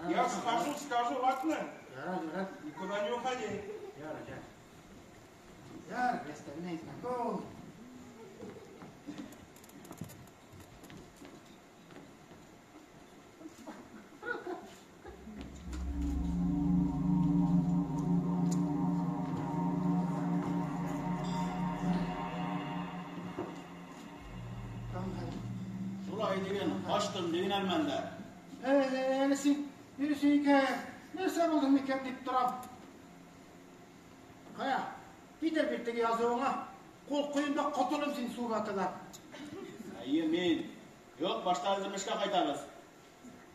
Я схожу, скажу, ладно? Ярар, ярар. Никуда не уходи. Ярар, ярар. Ярар, ястәгенә знаком. Шулай диген, качтым диген, Әлмәндәр. Әле син йөрисең икән, нәрсә булды микән дип торам. Кая, китер бит теге язуыңа. Кул куенда котылым син сугатылар. Әйе, мин. Юк, башта Әлдермешкә кайтабыз.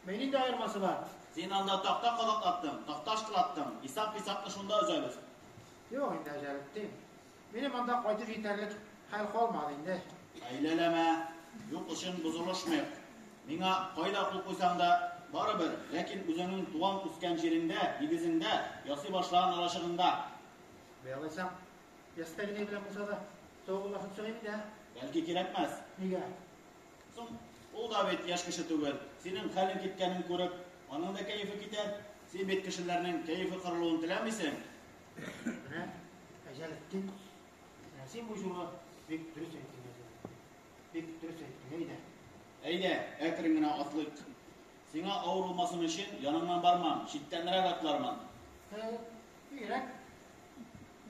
Менин нинди аермасы бар? Син анда такта кадаклаттың, такта ышкылаттың. Исап-хисапны шунда өзәбез. Юк инде, Әҗәлетдин. Минем анда кайтып җитәрлек хәл калмады инде. Хәйләләмә, юк өчен бозылышмыйк. Миңа кайда кул куйсаң да, барыбер, ләкин үзеңнең туган үскән җиреңдә, нигезеңдә, ясый башлаган алачыгыңда. Бәй алайсаң, ястәгенә белән булса да, саубуллашып чыгыйм инде, ә? Бәлки кирәкмәс. Нигә? Соң, ул да бит яшь кеше түгел. Синең хәлең киткәнен күреп, аның да кәефе китәр. Син бит кешеләрнең кәефе кырылуын теләмисең. Менә, Әҗәлетдин, менә син бу юлы бик дөрес әйттең, Әҗәлетдин. Бик дөрес әйттең, әйдә. Әйдә, әкрен генә атлыйк. Сиңа авыр булмасын өчен яныңнан бармам, читтәнрәк атлармын. Бигрәк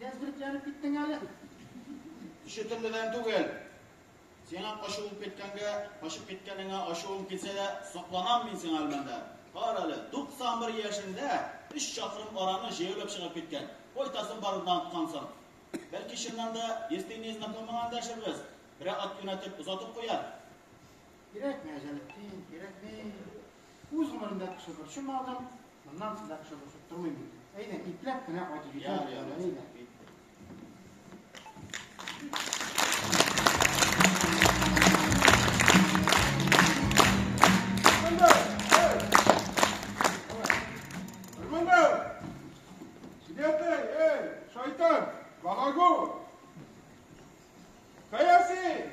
нәзберекләнеп киттең әле. Кеше төрледән түгел. Сиңа качып булып киткәнгә, качып киткәнеңә ачуым килсә дә, сокланам мин сиңа, Әлмәндәр. Кара әле, 91 яшеңдә 3 чакрым араны җәяүләп чыгып киткән. Кайтасын барырдан оныткансың. Бәлки чыннан да ястәгенә знакомыңа эндәшербез. Берәр ат юнәтеп озатып куяр. Кирәкми, Әҗәлетдин, кирәкми. Үз гомеремдә кеше борчымадым, моннан соң да кеше борчып тормыйм инде. Әйдә, ипләп кенә кайтып Яр, җитәбез яр, әле, әйдә. Әлмәндәр, эй! Әлмәндәр! Где ты, эй, шайтан, балагур? Кая син?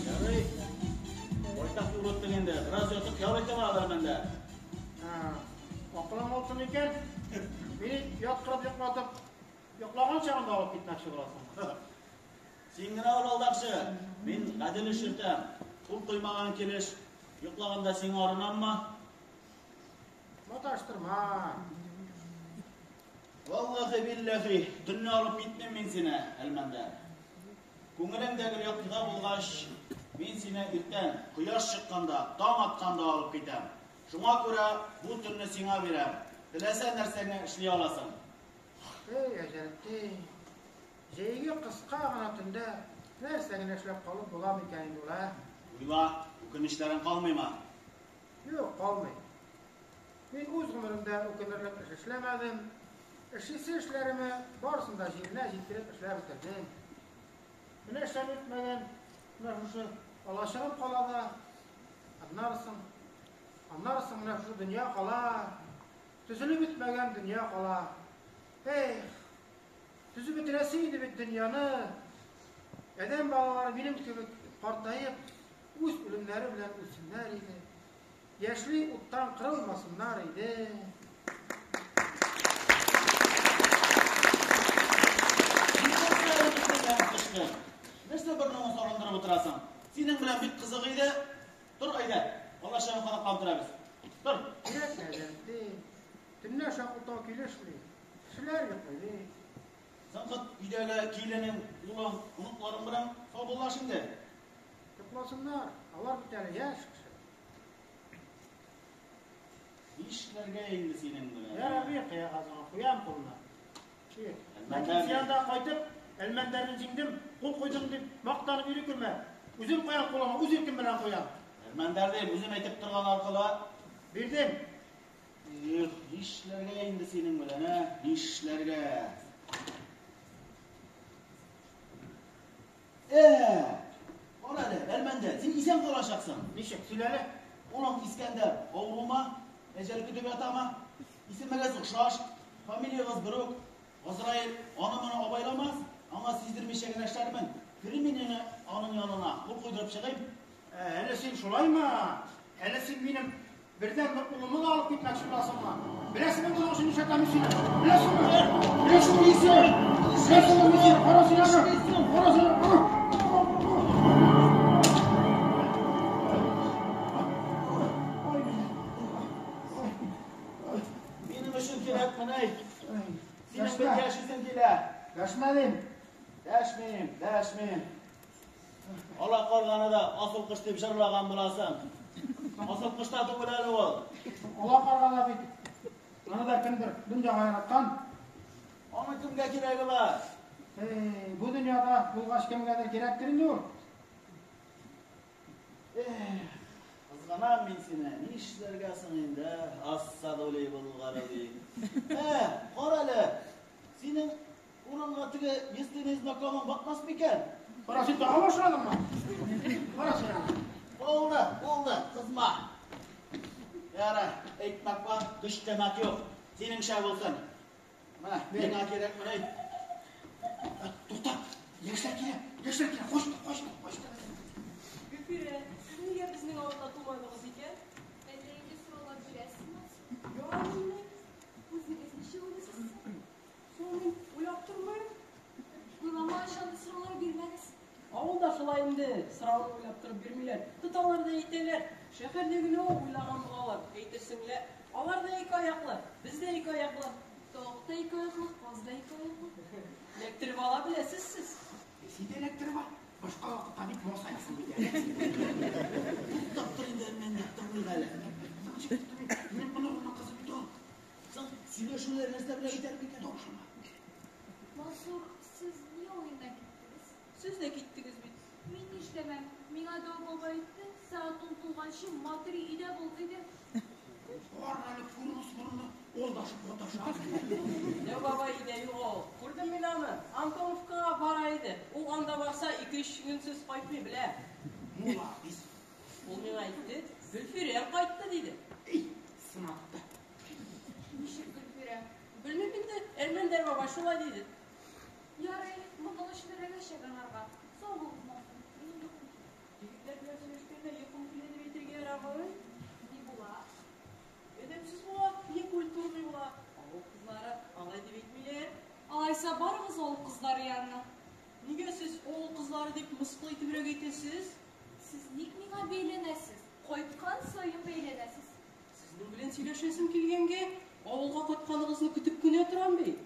Ярый. Байтак юл үттең инде. Бераз ятып ял итеп ал, Әлмәндәр. Акылың булсын икән, мине яткырып йоклатып, йоклаган чагында алып китмәкче буласың. Син генә ул алдакчы. Мин гадел эш йөртәм. Кул куймаган килеш йоклаганда сиңа орынаммы? Маташтырма. Валлахи билләхи, төнне алып китмим мин сине, Әлмәндәр. Күңелең дә гел яктыда булгач, мин сине иртән, кояш чыкканда, таң атканда алып китәм. Шуңа күрә бу төнне сиңа бирәм. Теләсә нәрсәне эшли аласың. Эй, Әҗәлетдин, җәйге кыска гына төндә нәрсә генә эшләп калып була микән инде ул, ә? Уйла, үкенечләрең калмыймы? Юк, калмый. Мин үз гомеремдә үкенерлек эш эшләмәдем. Эшлисе эшләремә барысын да җиренә җиткереп эшләп бетердем. Менә эшләп бетмәгән, менә шушы алачыгым кала да, аннары соң менә шушы дөнья кала, төзелеп бетмәгән дөнья кала. Эх, төзеп бетерәсе иде бит дөньяны. Адәм балалары минем кебек картаеп, үз үлемнәре белән үлсеннәр иде. Яшьли уттан кырылмасыннар иде. Нәрсә борыныңны сагындырып утырасың? Синең белән бик кызык иде. Тор әйдә, алачыгын кунаклап утырабыз. Тор. Кирәкмә, Җәмти. Төнлә шакылтау килешми. Кешеләр йоклый бит. Соң кыт өйдәге киленең, улың, оныкларың белән саубуллаш инде. Йокласыннар, алар бит әле яшь кеше. Нишләргә инде синең белән? Ярар, кәгазеңне куям кулына. Ләкин син анда кайтып, Әлмәндәрне җиңдем, кул куйдым дип мактанып йөри күрмә. Үзем куям кулыма, үз иркем белән куям. Әлмәндәр дип, үзем әйтеп торган аркылы. Бирдем. Эх, нишләргә инде синең белән, ә? Нишләргә? Кара әле, Әлмәндәр, син исән калачаксың. Ничек? Сөйлә әле. Улың Искәндәр авырумы? Әҗәл көтеп ятамы? Исемегез охшаш, фамилиягез бер үк. Газраил аны-моны абайламас, аңа сиздермичә генә эшләрмен. Керим мин инде аның янына, кул куйдырып чыгыйм. Әле син шулаймы? Әле син минем бердәнбер улымны да алып китмәкче буласыңмы? Беләсеңме моның өчен нишләтәм мин сине? Беләсеңме? Беләсеңме мин сине? Беләсеңме мин сине? Кара син аны! Кара син аны! Минем өчен кирәкмени? Синең бит яшисең килә. Дәшмә дим. Дәшмим, дәшмим. Ала карганы да асыл кош дип җырлаган буласың. Асыл кош та түгел әле ул. Ала карга да бит. Аны да кемдер дөньяга яраткан. Аның кемгә кирәге бар? Эй, бу дөньяда булгач кемгәдер кирәктер инде ул. Эх, кызганам мин сине. Нишләргә соң инде, Ассадули Булгарови. Кара әле, синең урынга теге единственный знакомың батмас микән? Кара, син тагы башладыңмы? Кара син аны. Булды, булды, кызма. Яра, әйтмәк бар, көчтәмәк юк. Синеңчә булсын. Менә, миңа кирәк менә. Тукта, яшьләр килә, яшьләр килә, кош, кош, кош. Гөлфирә, сез нигә безнең авылда тумадыгыз икән? Әллә инде сораулар бирәсезме? Ярый. Үзегез ничек уйлыйсыз? Соң мин уйлап тормыйм. Уйламагач, андый сораулар бирмәгез. Авылда шулай инде, сорауны уйлап торып бирмиләр. Тоталар да әйтәләр. Шәһәрдә генә уйлаган булалар. Әйтерсең лә, алар да ике аяклы, без дә ике аяклы. Тавык та ике аяклы, каз да ике аяклы. Эләктереп ала беләсез сез. Син дә эләктереп ал. Башка вакытта бик масаясың бит әле. Туктап тор инде, Әлмәндәр, тыңлыйк әле. Минем оныгымның кызы бит ул. Соң сөйләшүләр нәрсә белән бетәр микән? Тавышлама. Мансур, сез ни уеннан киттегез? Сез дә киттегез бит. Мин нишләмәм? Миңа дәү баба әйтте, сәгать 10 тулганчы матери өйдә бул диде. Кара әле курмыс борынны, алдашып маташа. Дәү бабай өйдә юк ул. Күрдем мин аны. Антоновкага бара иде. Ул анда барса, 2-3 көнсез кайтмый, белә. Мулла, бис. Ул миңа әйтте, Гөлфирә кайтты диде. Эй, сынатты. Ничек Гөлфирә? Белмим инде, Әлмәндәр бабай шулай диде. Ярый, моның өчен эләгәчәк аңарга. Сау булыгыз, Мансур. Минем йокым килә. Егетләр белән сөйләшкәндә йокым килә дип әйтергә ярамый. Ни була? Әдәпсез була, не культурный була. Авыл кызлары алай дип әйтмиләр. Алайса барыгыз авыл кызлары янына. Нигә сез авыл кызлары дип мыскыл итебрәк әйтәсез? Сез ник миңа бәйләнәсез? Кайткан саен бәйләнәсез. Сезнең белән сөйләшәсем килгәнгә, авылга кайтканыгызны көтеп кенә торам бит.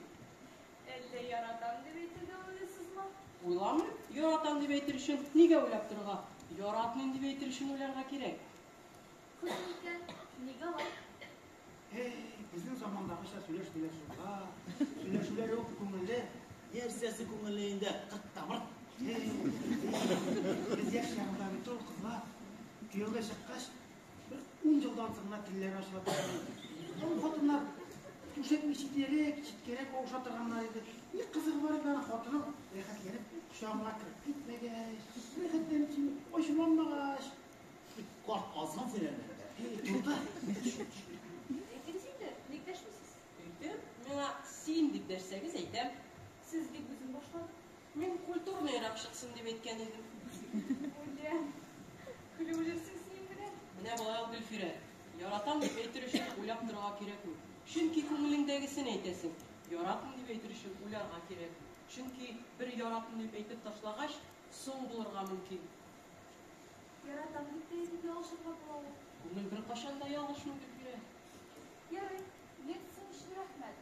Әллә яратам дип әйтергә уйлыйсызмы? Уйламыйм, яратам дип әйтер өчен нигә уйлап торырга? Яратмыйм дип әйтер өчен уйларга кирәк. Кыз икән, нигә алай? Эй, безнең замандагыча сөйләшмиләр шунда. Сөйләшүләр юк, күңелле. Нәрсәсе күңелле инде, кырт та мырт. Эй, без яшь чагында бит ул кызлар кияүгә чыккач, бер 10 елдан соң гына телләре ачыла башлый. Ул хатыннар Түшәкне читләрәк, читкәрәк авыша торганнар иде. Ни кызыгы бар иде аның хатының рәхәтләнеп кочагыңа кереп китмәгәч, рәхәтләнеп сине ачуланмагач. Карт азгын син әллә? Эй, тукта. Әйтегез инде, ник дәшмисез? Әйтәм, миңа син дип дәшсәгез, әйтәм. Сез бит үзем башладым. Мин культурныйрак чыксын дип әйткән идем. Үләм. Көлеп үлерсең син белән. Менә болай ул Гөлфирә. Яратам дип әйтер өчен уйлап торырга кирәкми. Чөнки күңелеңдәгесен әйтәсең. Яратмыйм дип әйтер өчен уйларга кирәк. Чөнки бер яратмыйм дип әйтеп ташлагач, соң булырга мөмкин. Яратам дип тә әйтеп ялгышырга була ул. Күңел беркайчан да ялгышмый, Гөлфирә. Ярый, лекцияң өчен рәхмәт.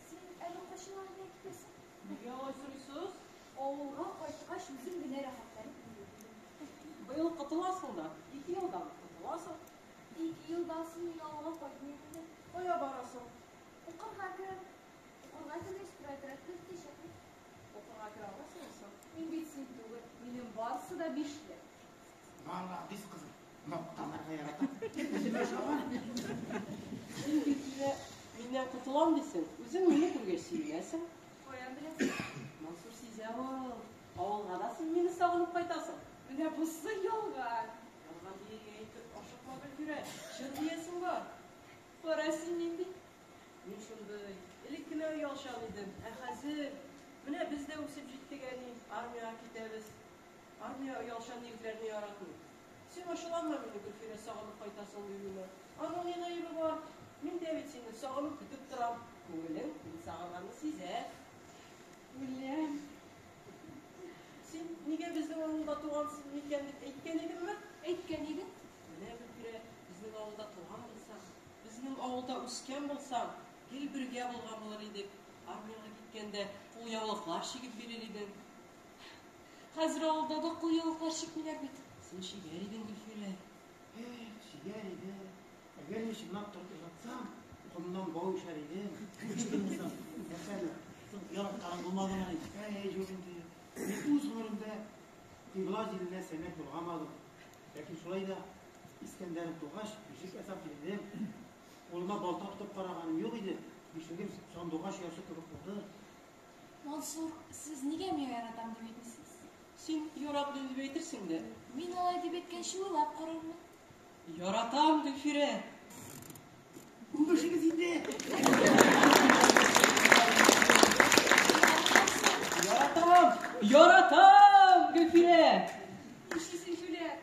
Син әле кайчан армиягә китәсең? Нигә алай сорыйсыз? Авылга кайткач үзем генә рәхәтләнеп йөрим. Быел котыласың да, 2 елдан котыласың. 2 елдан соң мин авылга кайтмыйм инде. Кая барасың? Укырга керәм. Укырга кергәч, стройотрядка китәчәкмен. Укырга керә аласыңмы соң? Мин бит син түгел, минем барысы да бишле. Молодец, кызым. Мактанырга ярата. Үземә ошаган. Син Гөлфирә, миннән котылам дисең, үзең мине күргәч сөенәсең. Каян беләсең? Мансур сизә ул. Авылга да син мине сагынып кайтасың. Менә бусы ялган. Ялган дияргә әйтеп ашыкма, Гөлфирә. Чын диясең бар. Кара син нинди? Мин шундый. Элек кенә оялчан идем, ә хәзер менә без дә үсеп җиттек, әни, армиягә китәбез. Армия оялчан егетләрне яратмый. Син ачуланма мине, Гөлфирә, сагынып кайтасың диюемә. Аның ни гаебе бар? Мин дә бит сине сагынып көтеп торам. Күңелең мин сагынганны сизә. Үләм. Син нигә безнең авылда тугансың микән дип әйткән идеңме? Әйткән идең. Менә Гөлфирә, безнең авылда туган булсаң, безнең авылда үскән булсаң, гел бергә булган булыр идек. Армиягә киткәндә кулъяулыклар чигеп бирер идең. Хәзер авылда да кулъяулыклар чикмиләр бит. Син чигәр идең, Гөлфирә. Эх, чигәр идем. Әгәр мин чынлап торып яратсам, комнан бау ишәр идем. Ишеттеңме соң? Нәрсәне? Соң яратканың булмадымыни? Әй, юк инде. Мин үз гомеремдә кыйбла җиленә сәнәк болгамадым. Ләкин шулай да Искәндәрем тугач, бишек ясап бирдем. Кулыма балта тотып караганым юк иде. Бишегем сандугач оясы кебек булды. Мансур, сез нигә миңа яратам дип әйтмисез? Син яратмыйм дип әйтерсең дә. Мин алай дип әйткәнче уйлап карармын. Яратам, Гөлфирә. Үбешегез инде. Яратам, яратам, Гөлфирә. Нишлисең, җүләр?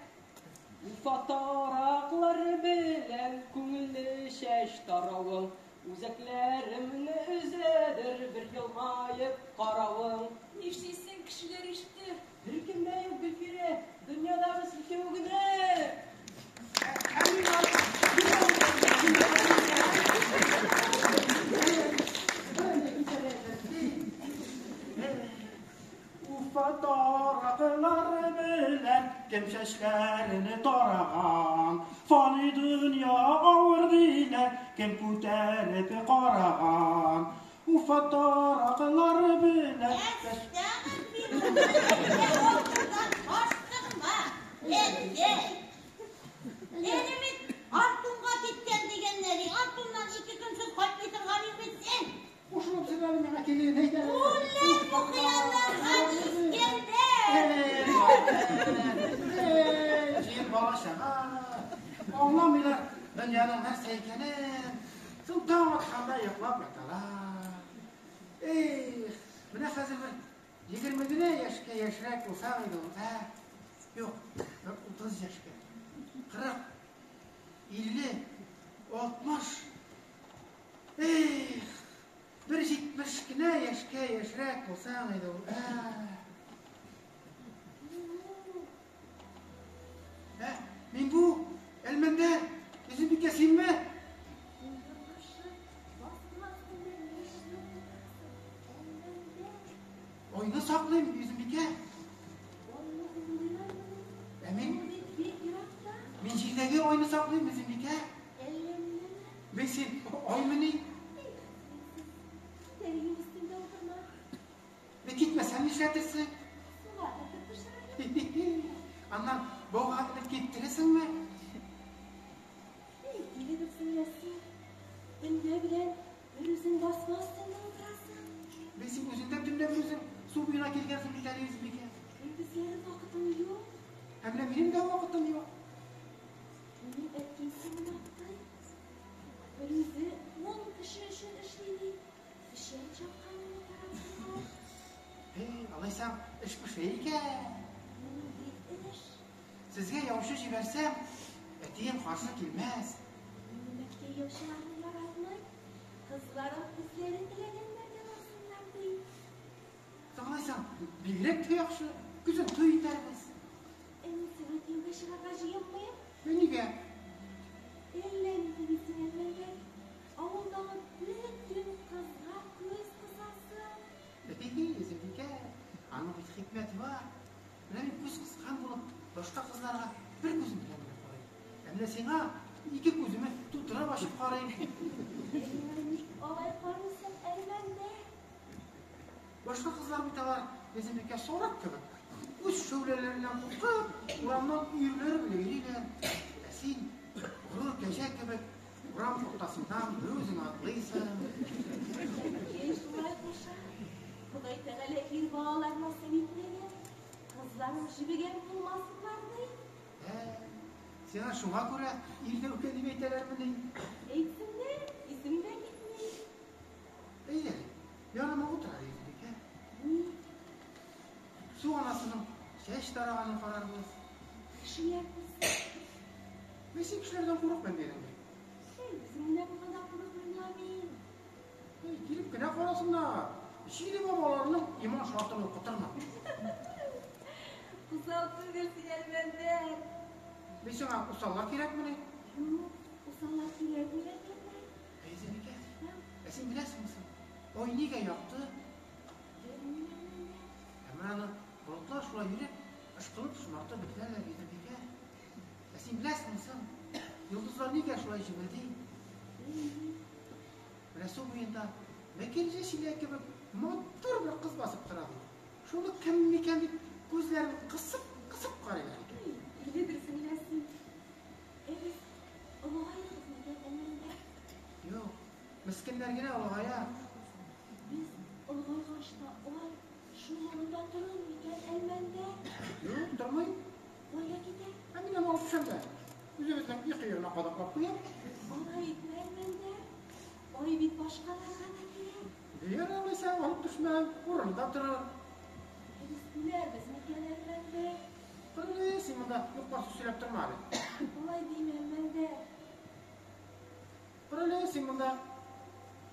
Уфа тараклары белән күңелле чәч таравың, үзәкләремне өзәдер бер елмаеп каравың. Нишлисең, кешеләр ишетер. Беркем дә юк, Гөлфирә, дөньяда без икәү генә. Уфа тараклары белән кем чәчләрен тараган, фани дөнья авыр диләр, кем күтәреп караган. Уфа тараклары белән Әстәгъфирулла, әттәй. Әле бит Артунга киткән дигәннәр, Артуннан 2 көнсез кайтмый торган бит син. Кушылып син әле миңа килен, әйдә. Үләм бу хыялларга, Искәндәр. Эй, җыен бала чага. Аңламыйлар дөньяның нәрсә икәнен. Соң таң атканда йоклап яталар. Эх, менә хәзер бер 20 генә яшькә яшьрәк булсаң иде ул, ә? Юк, бер 30 яшькә. 40, 50, 60. Эх, бер 70 кенә яшькә яшьрәк булсаң иде ул, ә? Ә, мин бу, Әлмәндәр, Йөзембикә синме? Айны саклыйм, Йөзембикә. Ә мин җирдәге айны саклыйм, Йөзембикә. Мин син аймыни? Мин китмәсәм нишләтерсең? Аннан бауга элеп киттересеңме? Төнлә белән бер үзең килгәнсең бит әле, Йөзбикә. Көндезләре вакытым юк. Ә менә минем дә вакытым юк. Минем әткәй сине мактый. Берүзе 10 кеше өчен эшли ди. Печән чапканны карап торган. Эй, алайсам, эш пешә икән. Нинди эш? Сезгә яучы җибәрсәм, әтием каршы килмәс. Минем әткәй яучыларны яратмый. Кызларым үзләре теләгәннәргә барсыннар ди. Алайсам, бигрәк тә яхшы. Көзен туй итәрбез. Ә мин сиңа кияүгә чыгарга җыенмыйм. Нигә? Әллә ни дисең, Әлмәндәр. Авылдагы бөтен кызга күз кысасың. Йөзбикә, аның бит хикмәте бар. Менә мин күз кыскан булып, башка кызларга бер күзем белән генә карыйм. Ә менә сиңа ике күземне тутырып ачып карыйм. Ә миңа ник алай карыйсың, Әлмәндәр? Башка кызлар бит алар Йөзбикә сарык кебек. Үз шәүләләреннән куркып, урамнан өерләре белән йөриләр. Ә син горур кәҗә кебек урам уртасыннан берүзең атлыйсың. Әткәй шулай куша. Ходай Тәгалә ир балалар насыйп итмәгән. Кызларым җебегән булмасыннар ди. Сиңа шуңа күрә ир дәүкә дип әйтәләрмени? Әйтсеннәр, исем дә китми. Әйдә, яныма утыр әле, Йөзбикә. Ник? Су анасының чәч тараганын карарбыз. Кешеләр күрсен. Мин син кешеләрдән курыкмыйм дидең бит. Әй, үзең генә булганда курыкмыйм ла мин. Әй, килеп кенә карасыннар. Җиде бабаларының иман шартын укытырмын. Усал түгел син, Әлмәндәр. Мин сиңа усаллар кирәкмени? Юк, усаллар кирәкми, Әлмәндәр. Әй, Йөзбикә, ә син беләсеңме соң? Ай нигә якты? Белмим, Әлмәндәр. Ә менә аны болытлар шулай йөреп, ышкылып шомартып бетерәләр, Йөзбикә. Ә син беләсеңме соң? Йолдызлар нигә шулай җемелди? Белмим. Менә су буенда мәкерле чиләк кебек матур бер кыз басып тора ди. Шуны кем микән дип күзләрен кысып-кысып карыйлар икән. Әй, тиледерсең лә син. Ә без олыгайдык микән, Әлмәндәр? Юк, мескеннәр генә олыгая. Без олыгайгач та ай шул урында торыр микән, Әлмәндәр? Юк, тормый. Кая китә? Ә мин аны алып төшәм дә. Үзебезнең өй кыегына кадаклап куям. Алай итмә, Әлмәндәр. Ай бит башкаларга да кирәк. Ярар, алайса, алып төшмәм, урынында торыр. Ә без үләрбез микән, Әлмәндәр? Кырылы, син монда юк бар сүз сөйләп торма әле. Алай димә, Әлмәндәр. Кырылы, син монда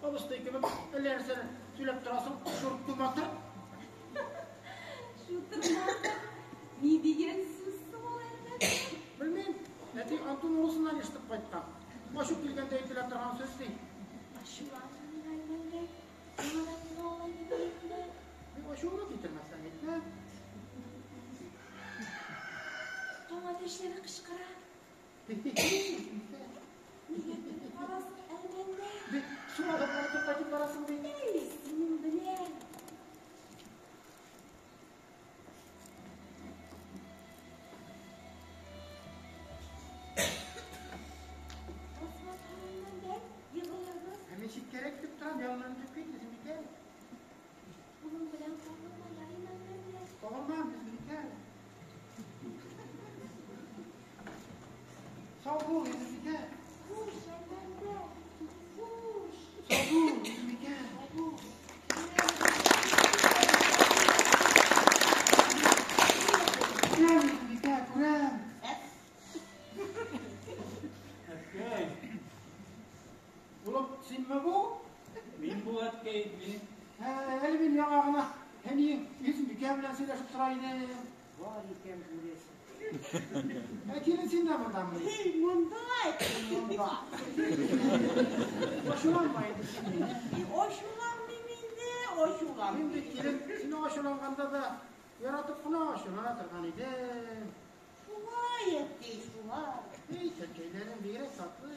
абыстай кебек әллә нәрсәне сөйләп торасың, шуртыматыр. Шутырматыр. Ни дигән сүз соң ул, Әлмәндәр? Белмим, әти Антон урысыннан ишетеп кайткан. Ачу килгәндә әйтелә торган сүз ди. Ачуланма миңа, Әлмәндәр. Яңадан миңа алай дип әйтмә. Мин ачуымны китермәсәң әйтмә. Таң әтәчләре кычкыра. Нигә көлеп барасың, Әлмәндәр? Бит су адаплары кайтып барасың ди. Әй, синең белән. Басма тор, Әлмәндәр, егылырбыз. Ә мин читкәрәк китеп торам, яныннан үтеп кит, Йөзбикә. Кулың белән кагылма, ярыймы, Әлмәндәр? Кагылмам, Йөзбикә. Сау бул, Йөзбикә. Хуш, Әлмәндәр. Хуш. Сау бул, Йөзбикә. Сау бул. Күрәм, Йөзбикә, күрәм. Әткәй, Улым, синме бу? мин бу, әткәй, мин. Әле мин яңа гына әниең Йөзбикә белән сөйләшеп тора идем. Бар икән күрәсең. Ә килен син дә мондамы? Эй, монда, әткәй, монда. Ачуланма инде син мине. И, ачуланмыйм инде, Мин ачуланмыйм. бит килен сине ачуланганда да яратып кына ачулана торган идем. Шулай, әткәй, шулай. Эй, телкәйләрең бигрәк татлы.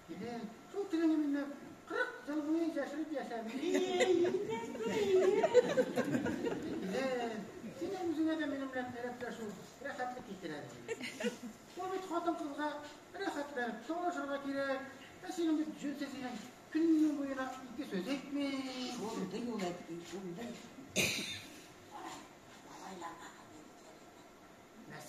Килен, шул телеңне миннән 40 ел буе яшереп яшәдем. Эй, әткәй. Килен, синең үзеңә дә минем белән рәтләшү рәхәтлек китерә. Ул бит хатын-кызга рәхәтләнеп талашырга кирәк. Ә синең бит җүнсез ирең көннең буена ике сүз әйтми. Шундый ул, әткәй, шундый.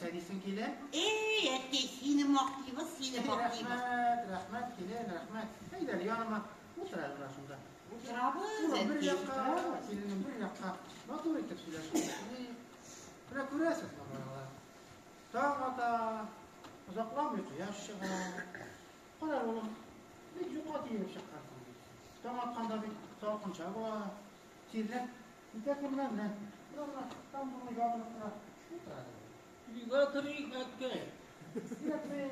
Нәрсә дисең, килен? Эй, әткәй, сине мактыйбыз, сине мактыйбыз. Рәхмәт, рәхмәт, килен, рәхмәт. Әйдә, яныма утыр әле менә шунда. Утырабыз, Улым бер әткәй, якка, утырабыз. киленем бер якка. Матур итеп сөйләшеп. Менә күрәсезме, балалар? Таң ата, озакламый кояш чыга. Кара, улым, бик юка киенеп чыккансың бит. Таң атканда бит салкынча була. Тирләп китә күрмә менә. Менә тамбурны ябынып тора. Утыр әле. Өйгә керик, әткәй. Кирәкми.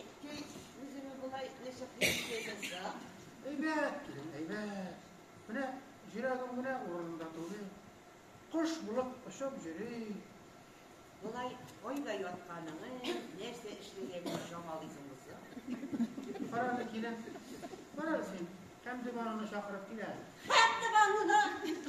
Әткәй, үзеңне болай ничек хис итәсең? Әйбәт, килен, әйбәт. Менә йөрәгем генә урынында түгел. Кош булып очып йөри. Болай кайда ятканыңны, нәрсә эшләгәнеңне чамалыйсың булса. Кара әле, килен. Бар әле син. Хәмдебануны чакырып кил әле. Хәмдебануны!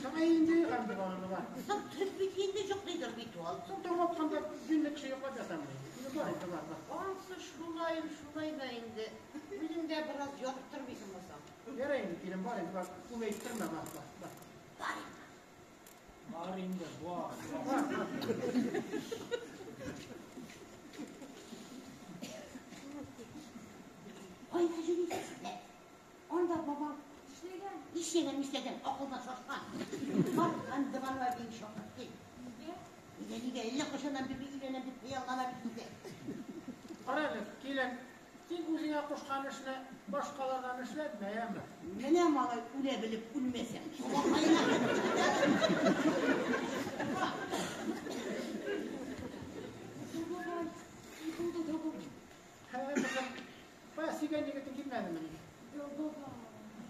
Соң инде Хәмдебануны бар. Соң төн бит инде йоклыйдыр бит ул. Соң таң атканда юньле кеше йоклап ятамы? Инде бар инде, бар, бар. Ансы шулай, шулай да инде. Үзең дә бераз ятып тормыйсың булса. Ярай инде, килен, бар инде, бар. Күп әйттермә, бар, бар, бар. Бар инде. Бар инде, бар. Бар, бар. Кайда йөрисез? Анда бабам Эшләгән. нишләгән, нишләгән, акылдан шашкан. Бар, Хәмдебану әбиең чакырып кил. Нигә? Нигә, нигә, әллә кайчаннан бирле өйләнәм дип хыяллана бит инде. Кара әле, килен, син үзеңә кушкан эшне башкалардан эшләтмә, яме? Менә малай үлә белеп үлмәсәң. Шуңа Дәү бабай, ни булды, дәү бабай? Һә, кызым, бая сөйгән егетең килмәдеме? Дәү бабай.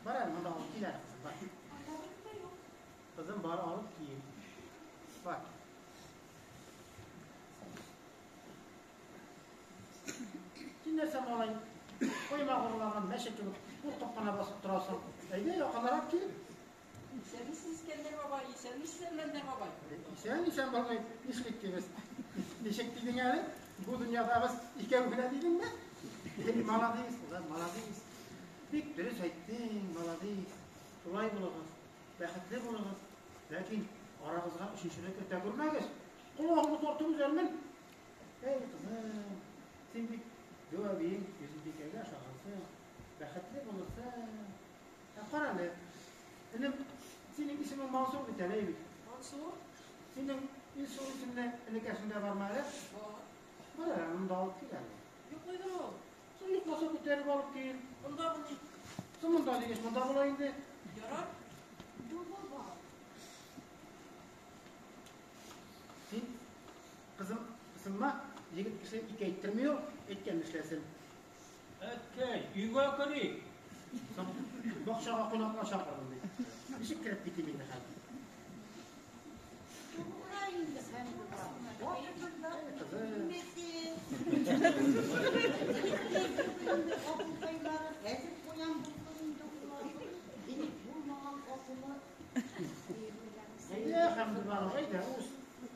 Бар әле, монда алып кил әле, кызым, бар. Анда беркем дә юк. Кызым, бар, алып кил. Бар. Син нәрсә, малай, коймак урлаган мәче кебек куркып кына басып торасың. Әйдә, якынрак кил. Исәнмесез, Искәндәр бабай, исәнмесез, Әлмәндәр бабай. Исән, исән булмый, нишлик дибез. Ничек дидең әле? Бу дөньяда без икәү генә дидеңме? Молодец, улым, молодец. Бик дөрес әйттең, молодец. Шулай булыгыз, бәхетле булыгыз. Ләкин арагызга өченчене кертә күрмәгез. Колагыңны тартып өзәрмен. Эй, кызым, син бит дәү әбиең Йөзембикәгә ошагансың. Бәхетле булырсың. Ә кара әле, энем, синең исемең Мансур бит әле, бит. Мансур? Синең Илсур исемле энекәшең дә бармы әле? Бар. Бар әле, аны да алып кил әле. Йоклыйдыр ул. Соң йокласа күтәреп алып кил. Монда бу ни? Соң монда дигәч, монда була инде. Ярар. Дәү бабай. Син, кызым, кысылма, егет кеше ике әйттерми ул, әйткәнне эшләсен. Әткәй, өйгә керик. Соң бакчага кунаклар чакырдым бит. Ничек кереп китим инде хәзер? Тугры инде Хәмдебану. Кызым. Үлмәсен. Инде акылкайлары хәзер куян булсын инде улар. Элек булмаган акылы. Әйдә, Хәмдебану, әйдә, уз.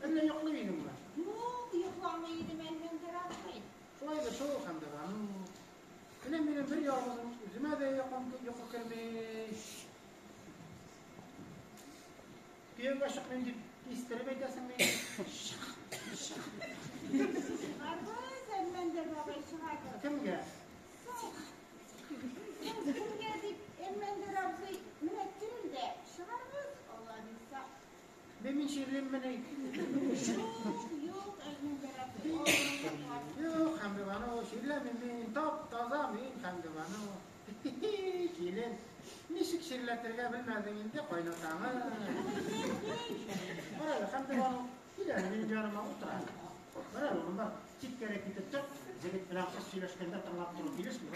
Әллә йоклый идеңме? Юк, йокламый идем, Әлмәндәр абзый. Шулай да шул, Хәмдебану. Менә минем бер ялгызым, үземә дә йокы керми. Кияүгә чыкмыйм дип кистереп әйтәсең мине. Чыгарбыз, Әлмәндәр бабай, чыгарбыз. Кемгә? Соң, кемгә дип, Әлмәндәр абзый, менә терел дә чыгарбыз, Алла бирсә. Мин чирлиммени? Юк, юк, Әлмәндәр абзый, авырыңны бар. Юк, Хәмдебану, чирләмим мин, тап-таза мин, Хәмдебану. Килен, ничек чирләтергә белмәдең инде кайнатаңы. Бар әле, Хәмдебану, кил әле минем яныма утыр әле. Бар әле, улым, бар, читкәрәк китеп тор, егет белән кыз сөйләшкәндә тыңлап тору килешми.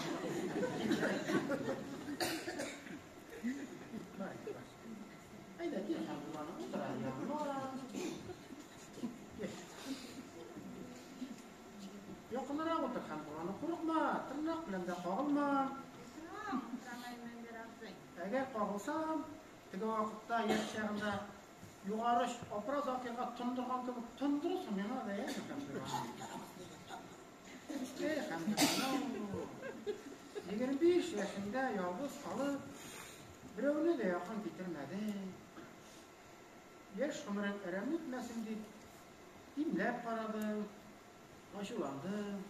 Бар инде, бар. Әйдә, кил, Хәмдебану, утыр әле яныма. Кил. Якынрак утыр, Хәмдебану, курыкма, тырнак белән дә кагылма. Утырам, утырам, Әлмәндәр абзый. Әгәр кагылсам, теге вакытта яшь чагында югары Апраз Закирга тондырган кебек тондырырсың миңа да, яме, Хәмдебану. Эй, Хәмдебану. 25 яшендә ялгыз калып, берәүне дә якын китермәдең. Яшь гомерең әрәм итмәсен дип, димләп карадың. Ачуландым.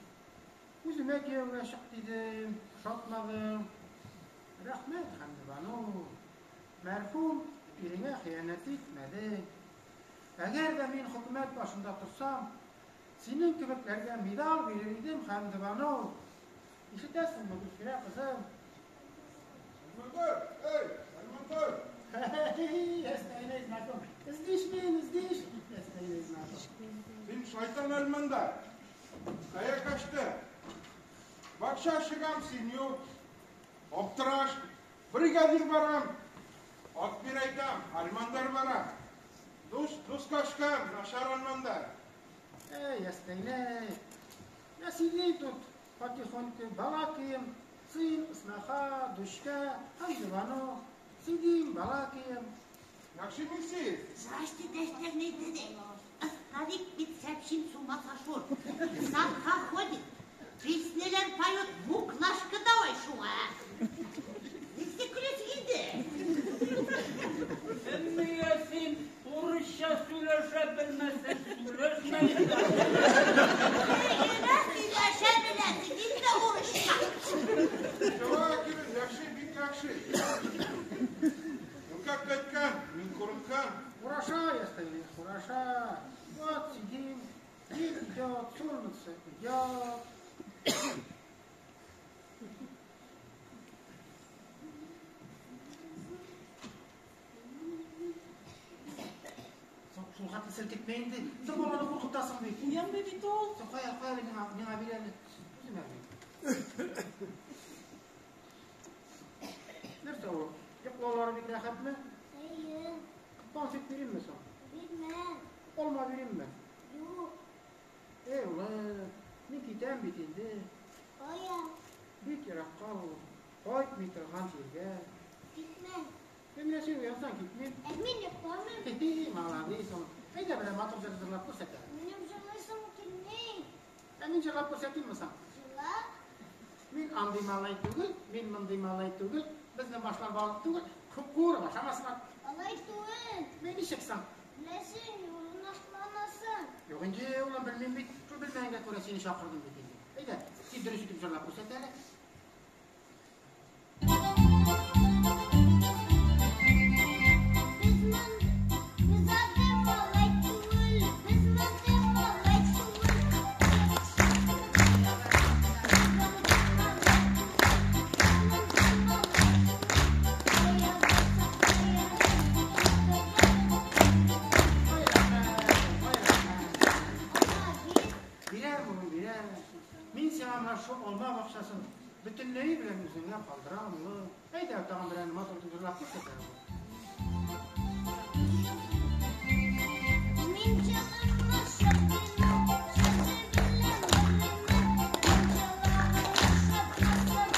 Үземә кияүгә чык дидем, ошатмадың. Рәхмәт, Хәмдебану. Мәрхүм иреңә хыянәт итмәдең. Әгәр дә мин хөкүмәт башында торсам, синең кебекләргә медаль бирер идем, Хәмдебану. Ишетәсеңме, Гөлфирә кызым? Әлмәндәр, эй, Әлмәндәр! Әстәйнәй знаком. Здесь мин, здесь. Әстәйнәй знаком. Син шайтан Әлмәндәр. Кая качты? Бакча чыгам, син юк. Аптыраш. Бригадир барам. Ат бир әйтәм, Әлмәндәр бара. Дус, дус качкан, начар Әлмәндәр. Эй, Әстәйнәй. Я сидим тут потихоньку, балакаем. Сын, сноха, дочка, Хәмдебану. Сидим, балакаем. Яхшы миси. Здрасте, дәштерней деде. Старик бит совсем с ума сошел. Садка ходит, песнялар поет, муклашка давай шуңа. Нәрсә көләсең инде? Әммә син урысча сөйләшә белмәсәң, сөйләшмә. Генә сөйләшә беләсең инде урысча. Шулай килен, яхшы, бик яхшы. Куркак кайткан, мин курыккан. Хорошо, Әстәйнәй, хорошо. Вот сидим, день идет, солнце идет. Соң шул хәтле селкетмә инде. Соң баланы куркытасың бит. Уянмый бит ул. Соң кая, кая әле миңа, миңа бир әле. Үземә бир. Нәрсә ул? Йоклаулары бик рәхәтме? Әйе. Конфет биримме соң? Бирмә. Алма биримме? Юк. Эй, улым, мин китәм бит инде. Кая? Бик еракка ул. Кайтмый торган җиргә. Китмә. Мин менә син уянсаң китмим. Ә мин йокламыйм. Хи-хи, молодец ул. Әйдә, берәр матур җыр җырлап күрсәт әле. Минем җырлыйсым килми. Ә мин җырлап күрсәтимме соң? Җырла. Мин андый малай түгел, мин мондый малай түгел, безнең башлар балык түгел, күп ашамасыннар. Алай түгел. Мин ничек соң? Беләсең, юлын ашланасың. Юк инде, улым, белмим бит. Шул белмәгәнгә күрә сине чакырдым бит инде. Әйдә, син дөрес итеп җырлап күрсәт әле. Без мондый, без андый малай түгел, без мондый малай түгел. Ай, рәхмәт, ай, рәхмәт. Бирәм, улым, бирәм. Мин сиңа менә шул алма бакчасын бөтенләе белән үзеңә калдырам, улым. Әйдә, тагын берәр матур итеп җырлап күрсәт әле. Мин җылымны шәптем, шәпте белән белемне, мин җылагымны шапмасам,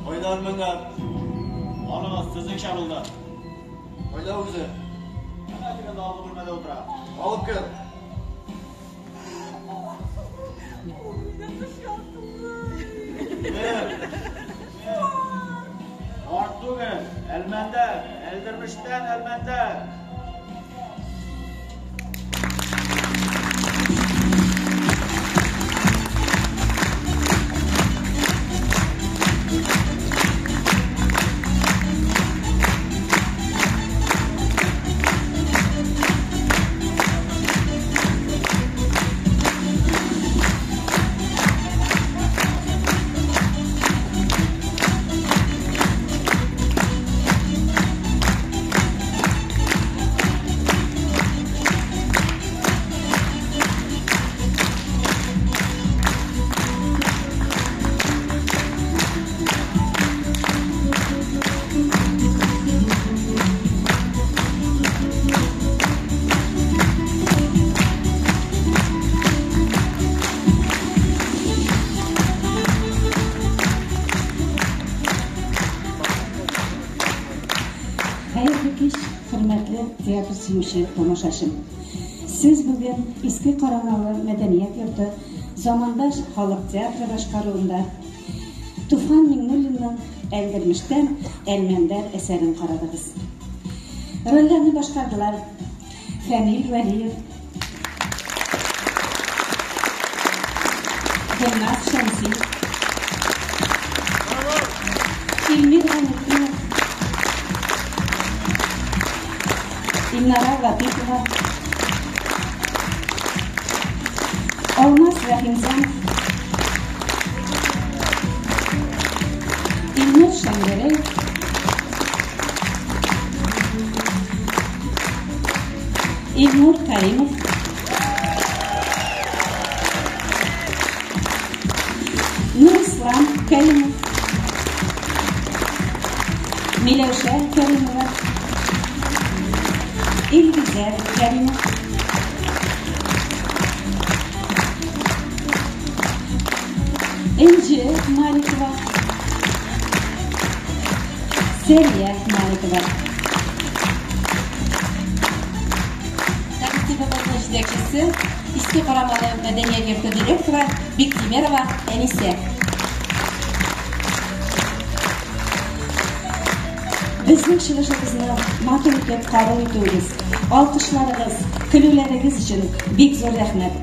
Кайда Әлмәндәр? Аныгыз сезнеңчә булды. Кайда үзе? Әнә тегендә алгы бүлмәдә утыра. Алып кер. Әлмәндәр, Әлдермештән Әлмәндәр. Хәерле кич, хөрмәтле театр сөюче тамашачым. Сез бүген Иске Карамалы мәдәният йорты Замандаш халык театры башкаруында Туфан Миңнуллинның Әлдермештән Әлмәндәр әсәрен карадыгыз. Рольләрне башкардылар Фәнил Вәлиев, Гөлназ Шәмси, Илмир Гайнетдинов, Илнара Латыйпова, Алмаз Рәхимзянов, Илнур Шәңгәрәй, Илнур Кәримов, Нурислам Кәримов, Миләүшә Кәримова, Илгизәр Кәримов, Энҗе Маликова, Сәрия Маликова. Коллективыбызның җитәкчесе, Иске Карамалы мәдәният йорты директоры Биктимерова Әнисә. Безнең чыгышыбызны матур итеп кабул итүегез, алкышларыгыз, көлүләрегез өчен бик зур рәхмәт.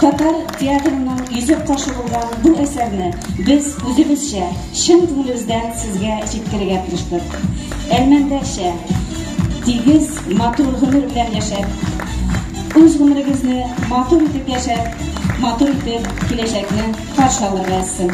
Татар театрының йөзек кашы булган бу әсәрне без үзебезчә, чын күңелебездән сезгә җиткерергә тырыштык. Әлмәндәрчә, тигез, матур гомер белән яшәп, үз гомерегезне матур итеп яшәп, матур итеп киләчәкне каршы алырга язсын.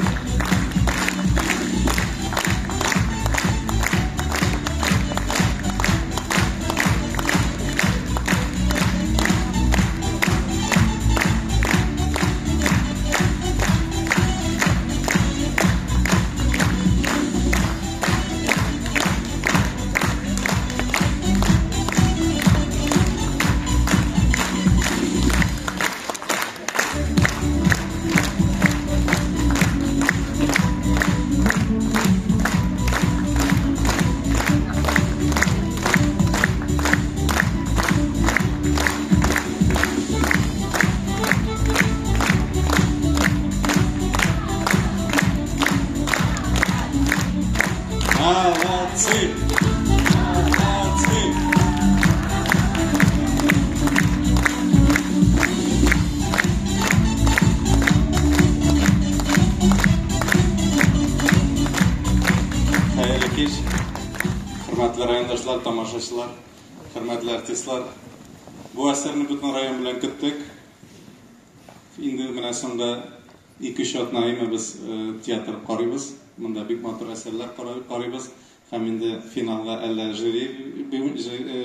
Молодцы! Молодцы! Хәерле кич, хөрмәтле райондашлар, тамашачылар, хөрмәтле артистлар. Бу әсәрне бөтен район белән көттек. Инде менә соңгы 2-3 атна әйме без театр карыйбыз. Монда бик матур әсәрләр карыйбыз. Һәм инде финалга әллә жюри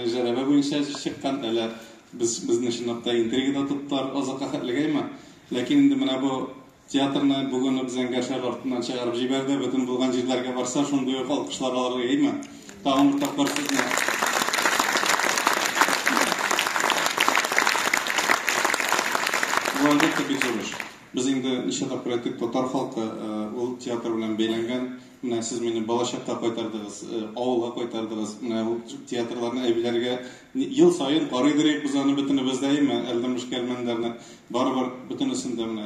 жәрәбә буенча чыккан, әллә без безне чынлап та интригада тоттылар озакка хәтлегәйме. Ләкин инде менә бу театрны бүген үк зәңгәр шәл артыннан чыгарып җибәрде. Бөтен булган җирләргә барса, шундый ук алкышлар алырга әйме. Тагын бер тапкыр сезне Бу әлбәттә бик зур эш. Без инде ничә тапкыр әйттек, татар халкы ул театр белән бәйләнгән. Менә сез мине балачакка кайтардыгыз, авылга кайтардыгыз. Менә ул театрларны әбиләргә ел саен карыйдыр идек без аны бөтенебез дә, әйме, Әлдермеш Кәлмәндәрне. Барыбер бөтенесен дә менә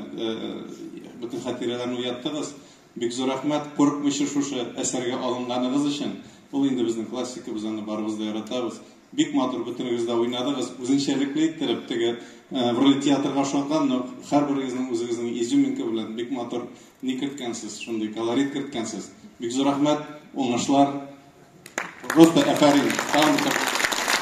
бөтен хатирәләрне уяттыгыз. Бик зур рәхмәт, курыкмыйча шушы әсәргә алынганыгыз өчен. Ул инде безнең классика, без аны барыбыз да яратабыз. Бик матур бөтенегез дә уйнадыгыз, үзенчәлекле иттереп, теге вроде театрга ошаган, но һәрберегезнең үзегезнең изюминка белән бик матур ни керткәнсез, шундый колорит керткәнсез. Бик зур рәхмәт, уңышлар. Просто афәрин. Тагын бер.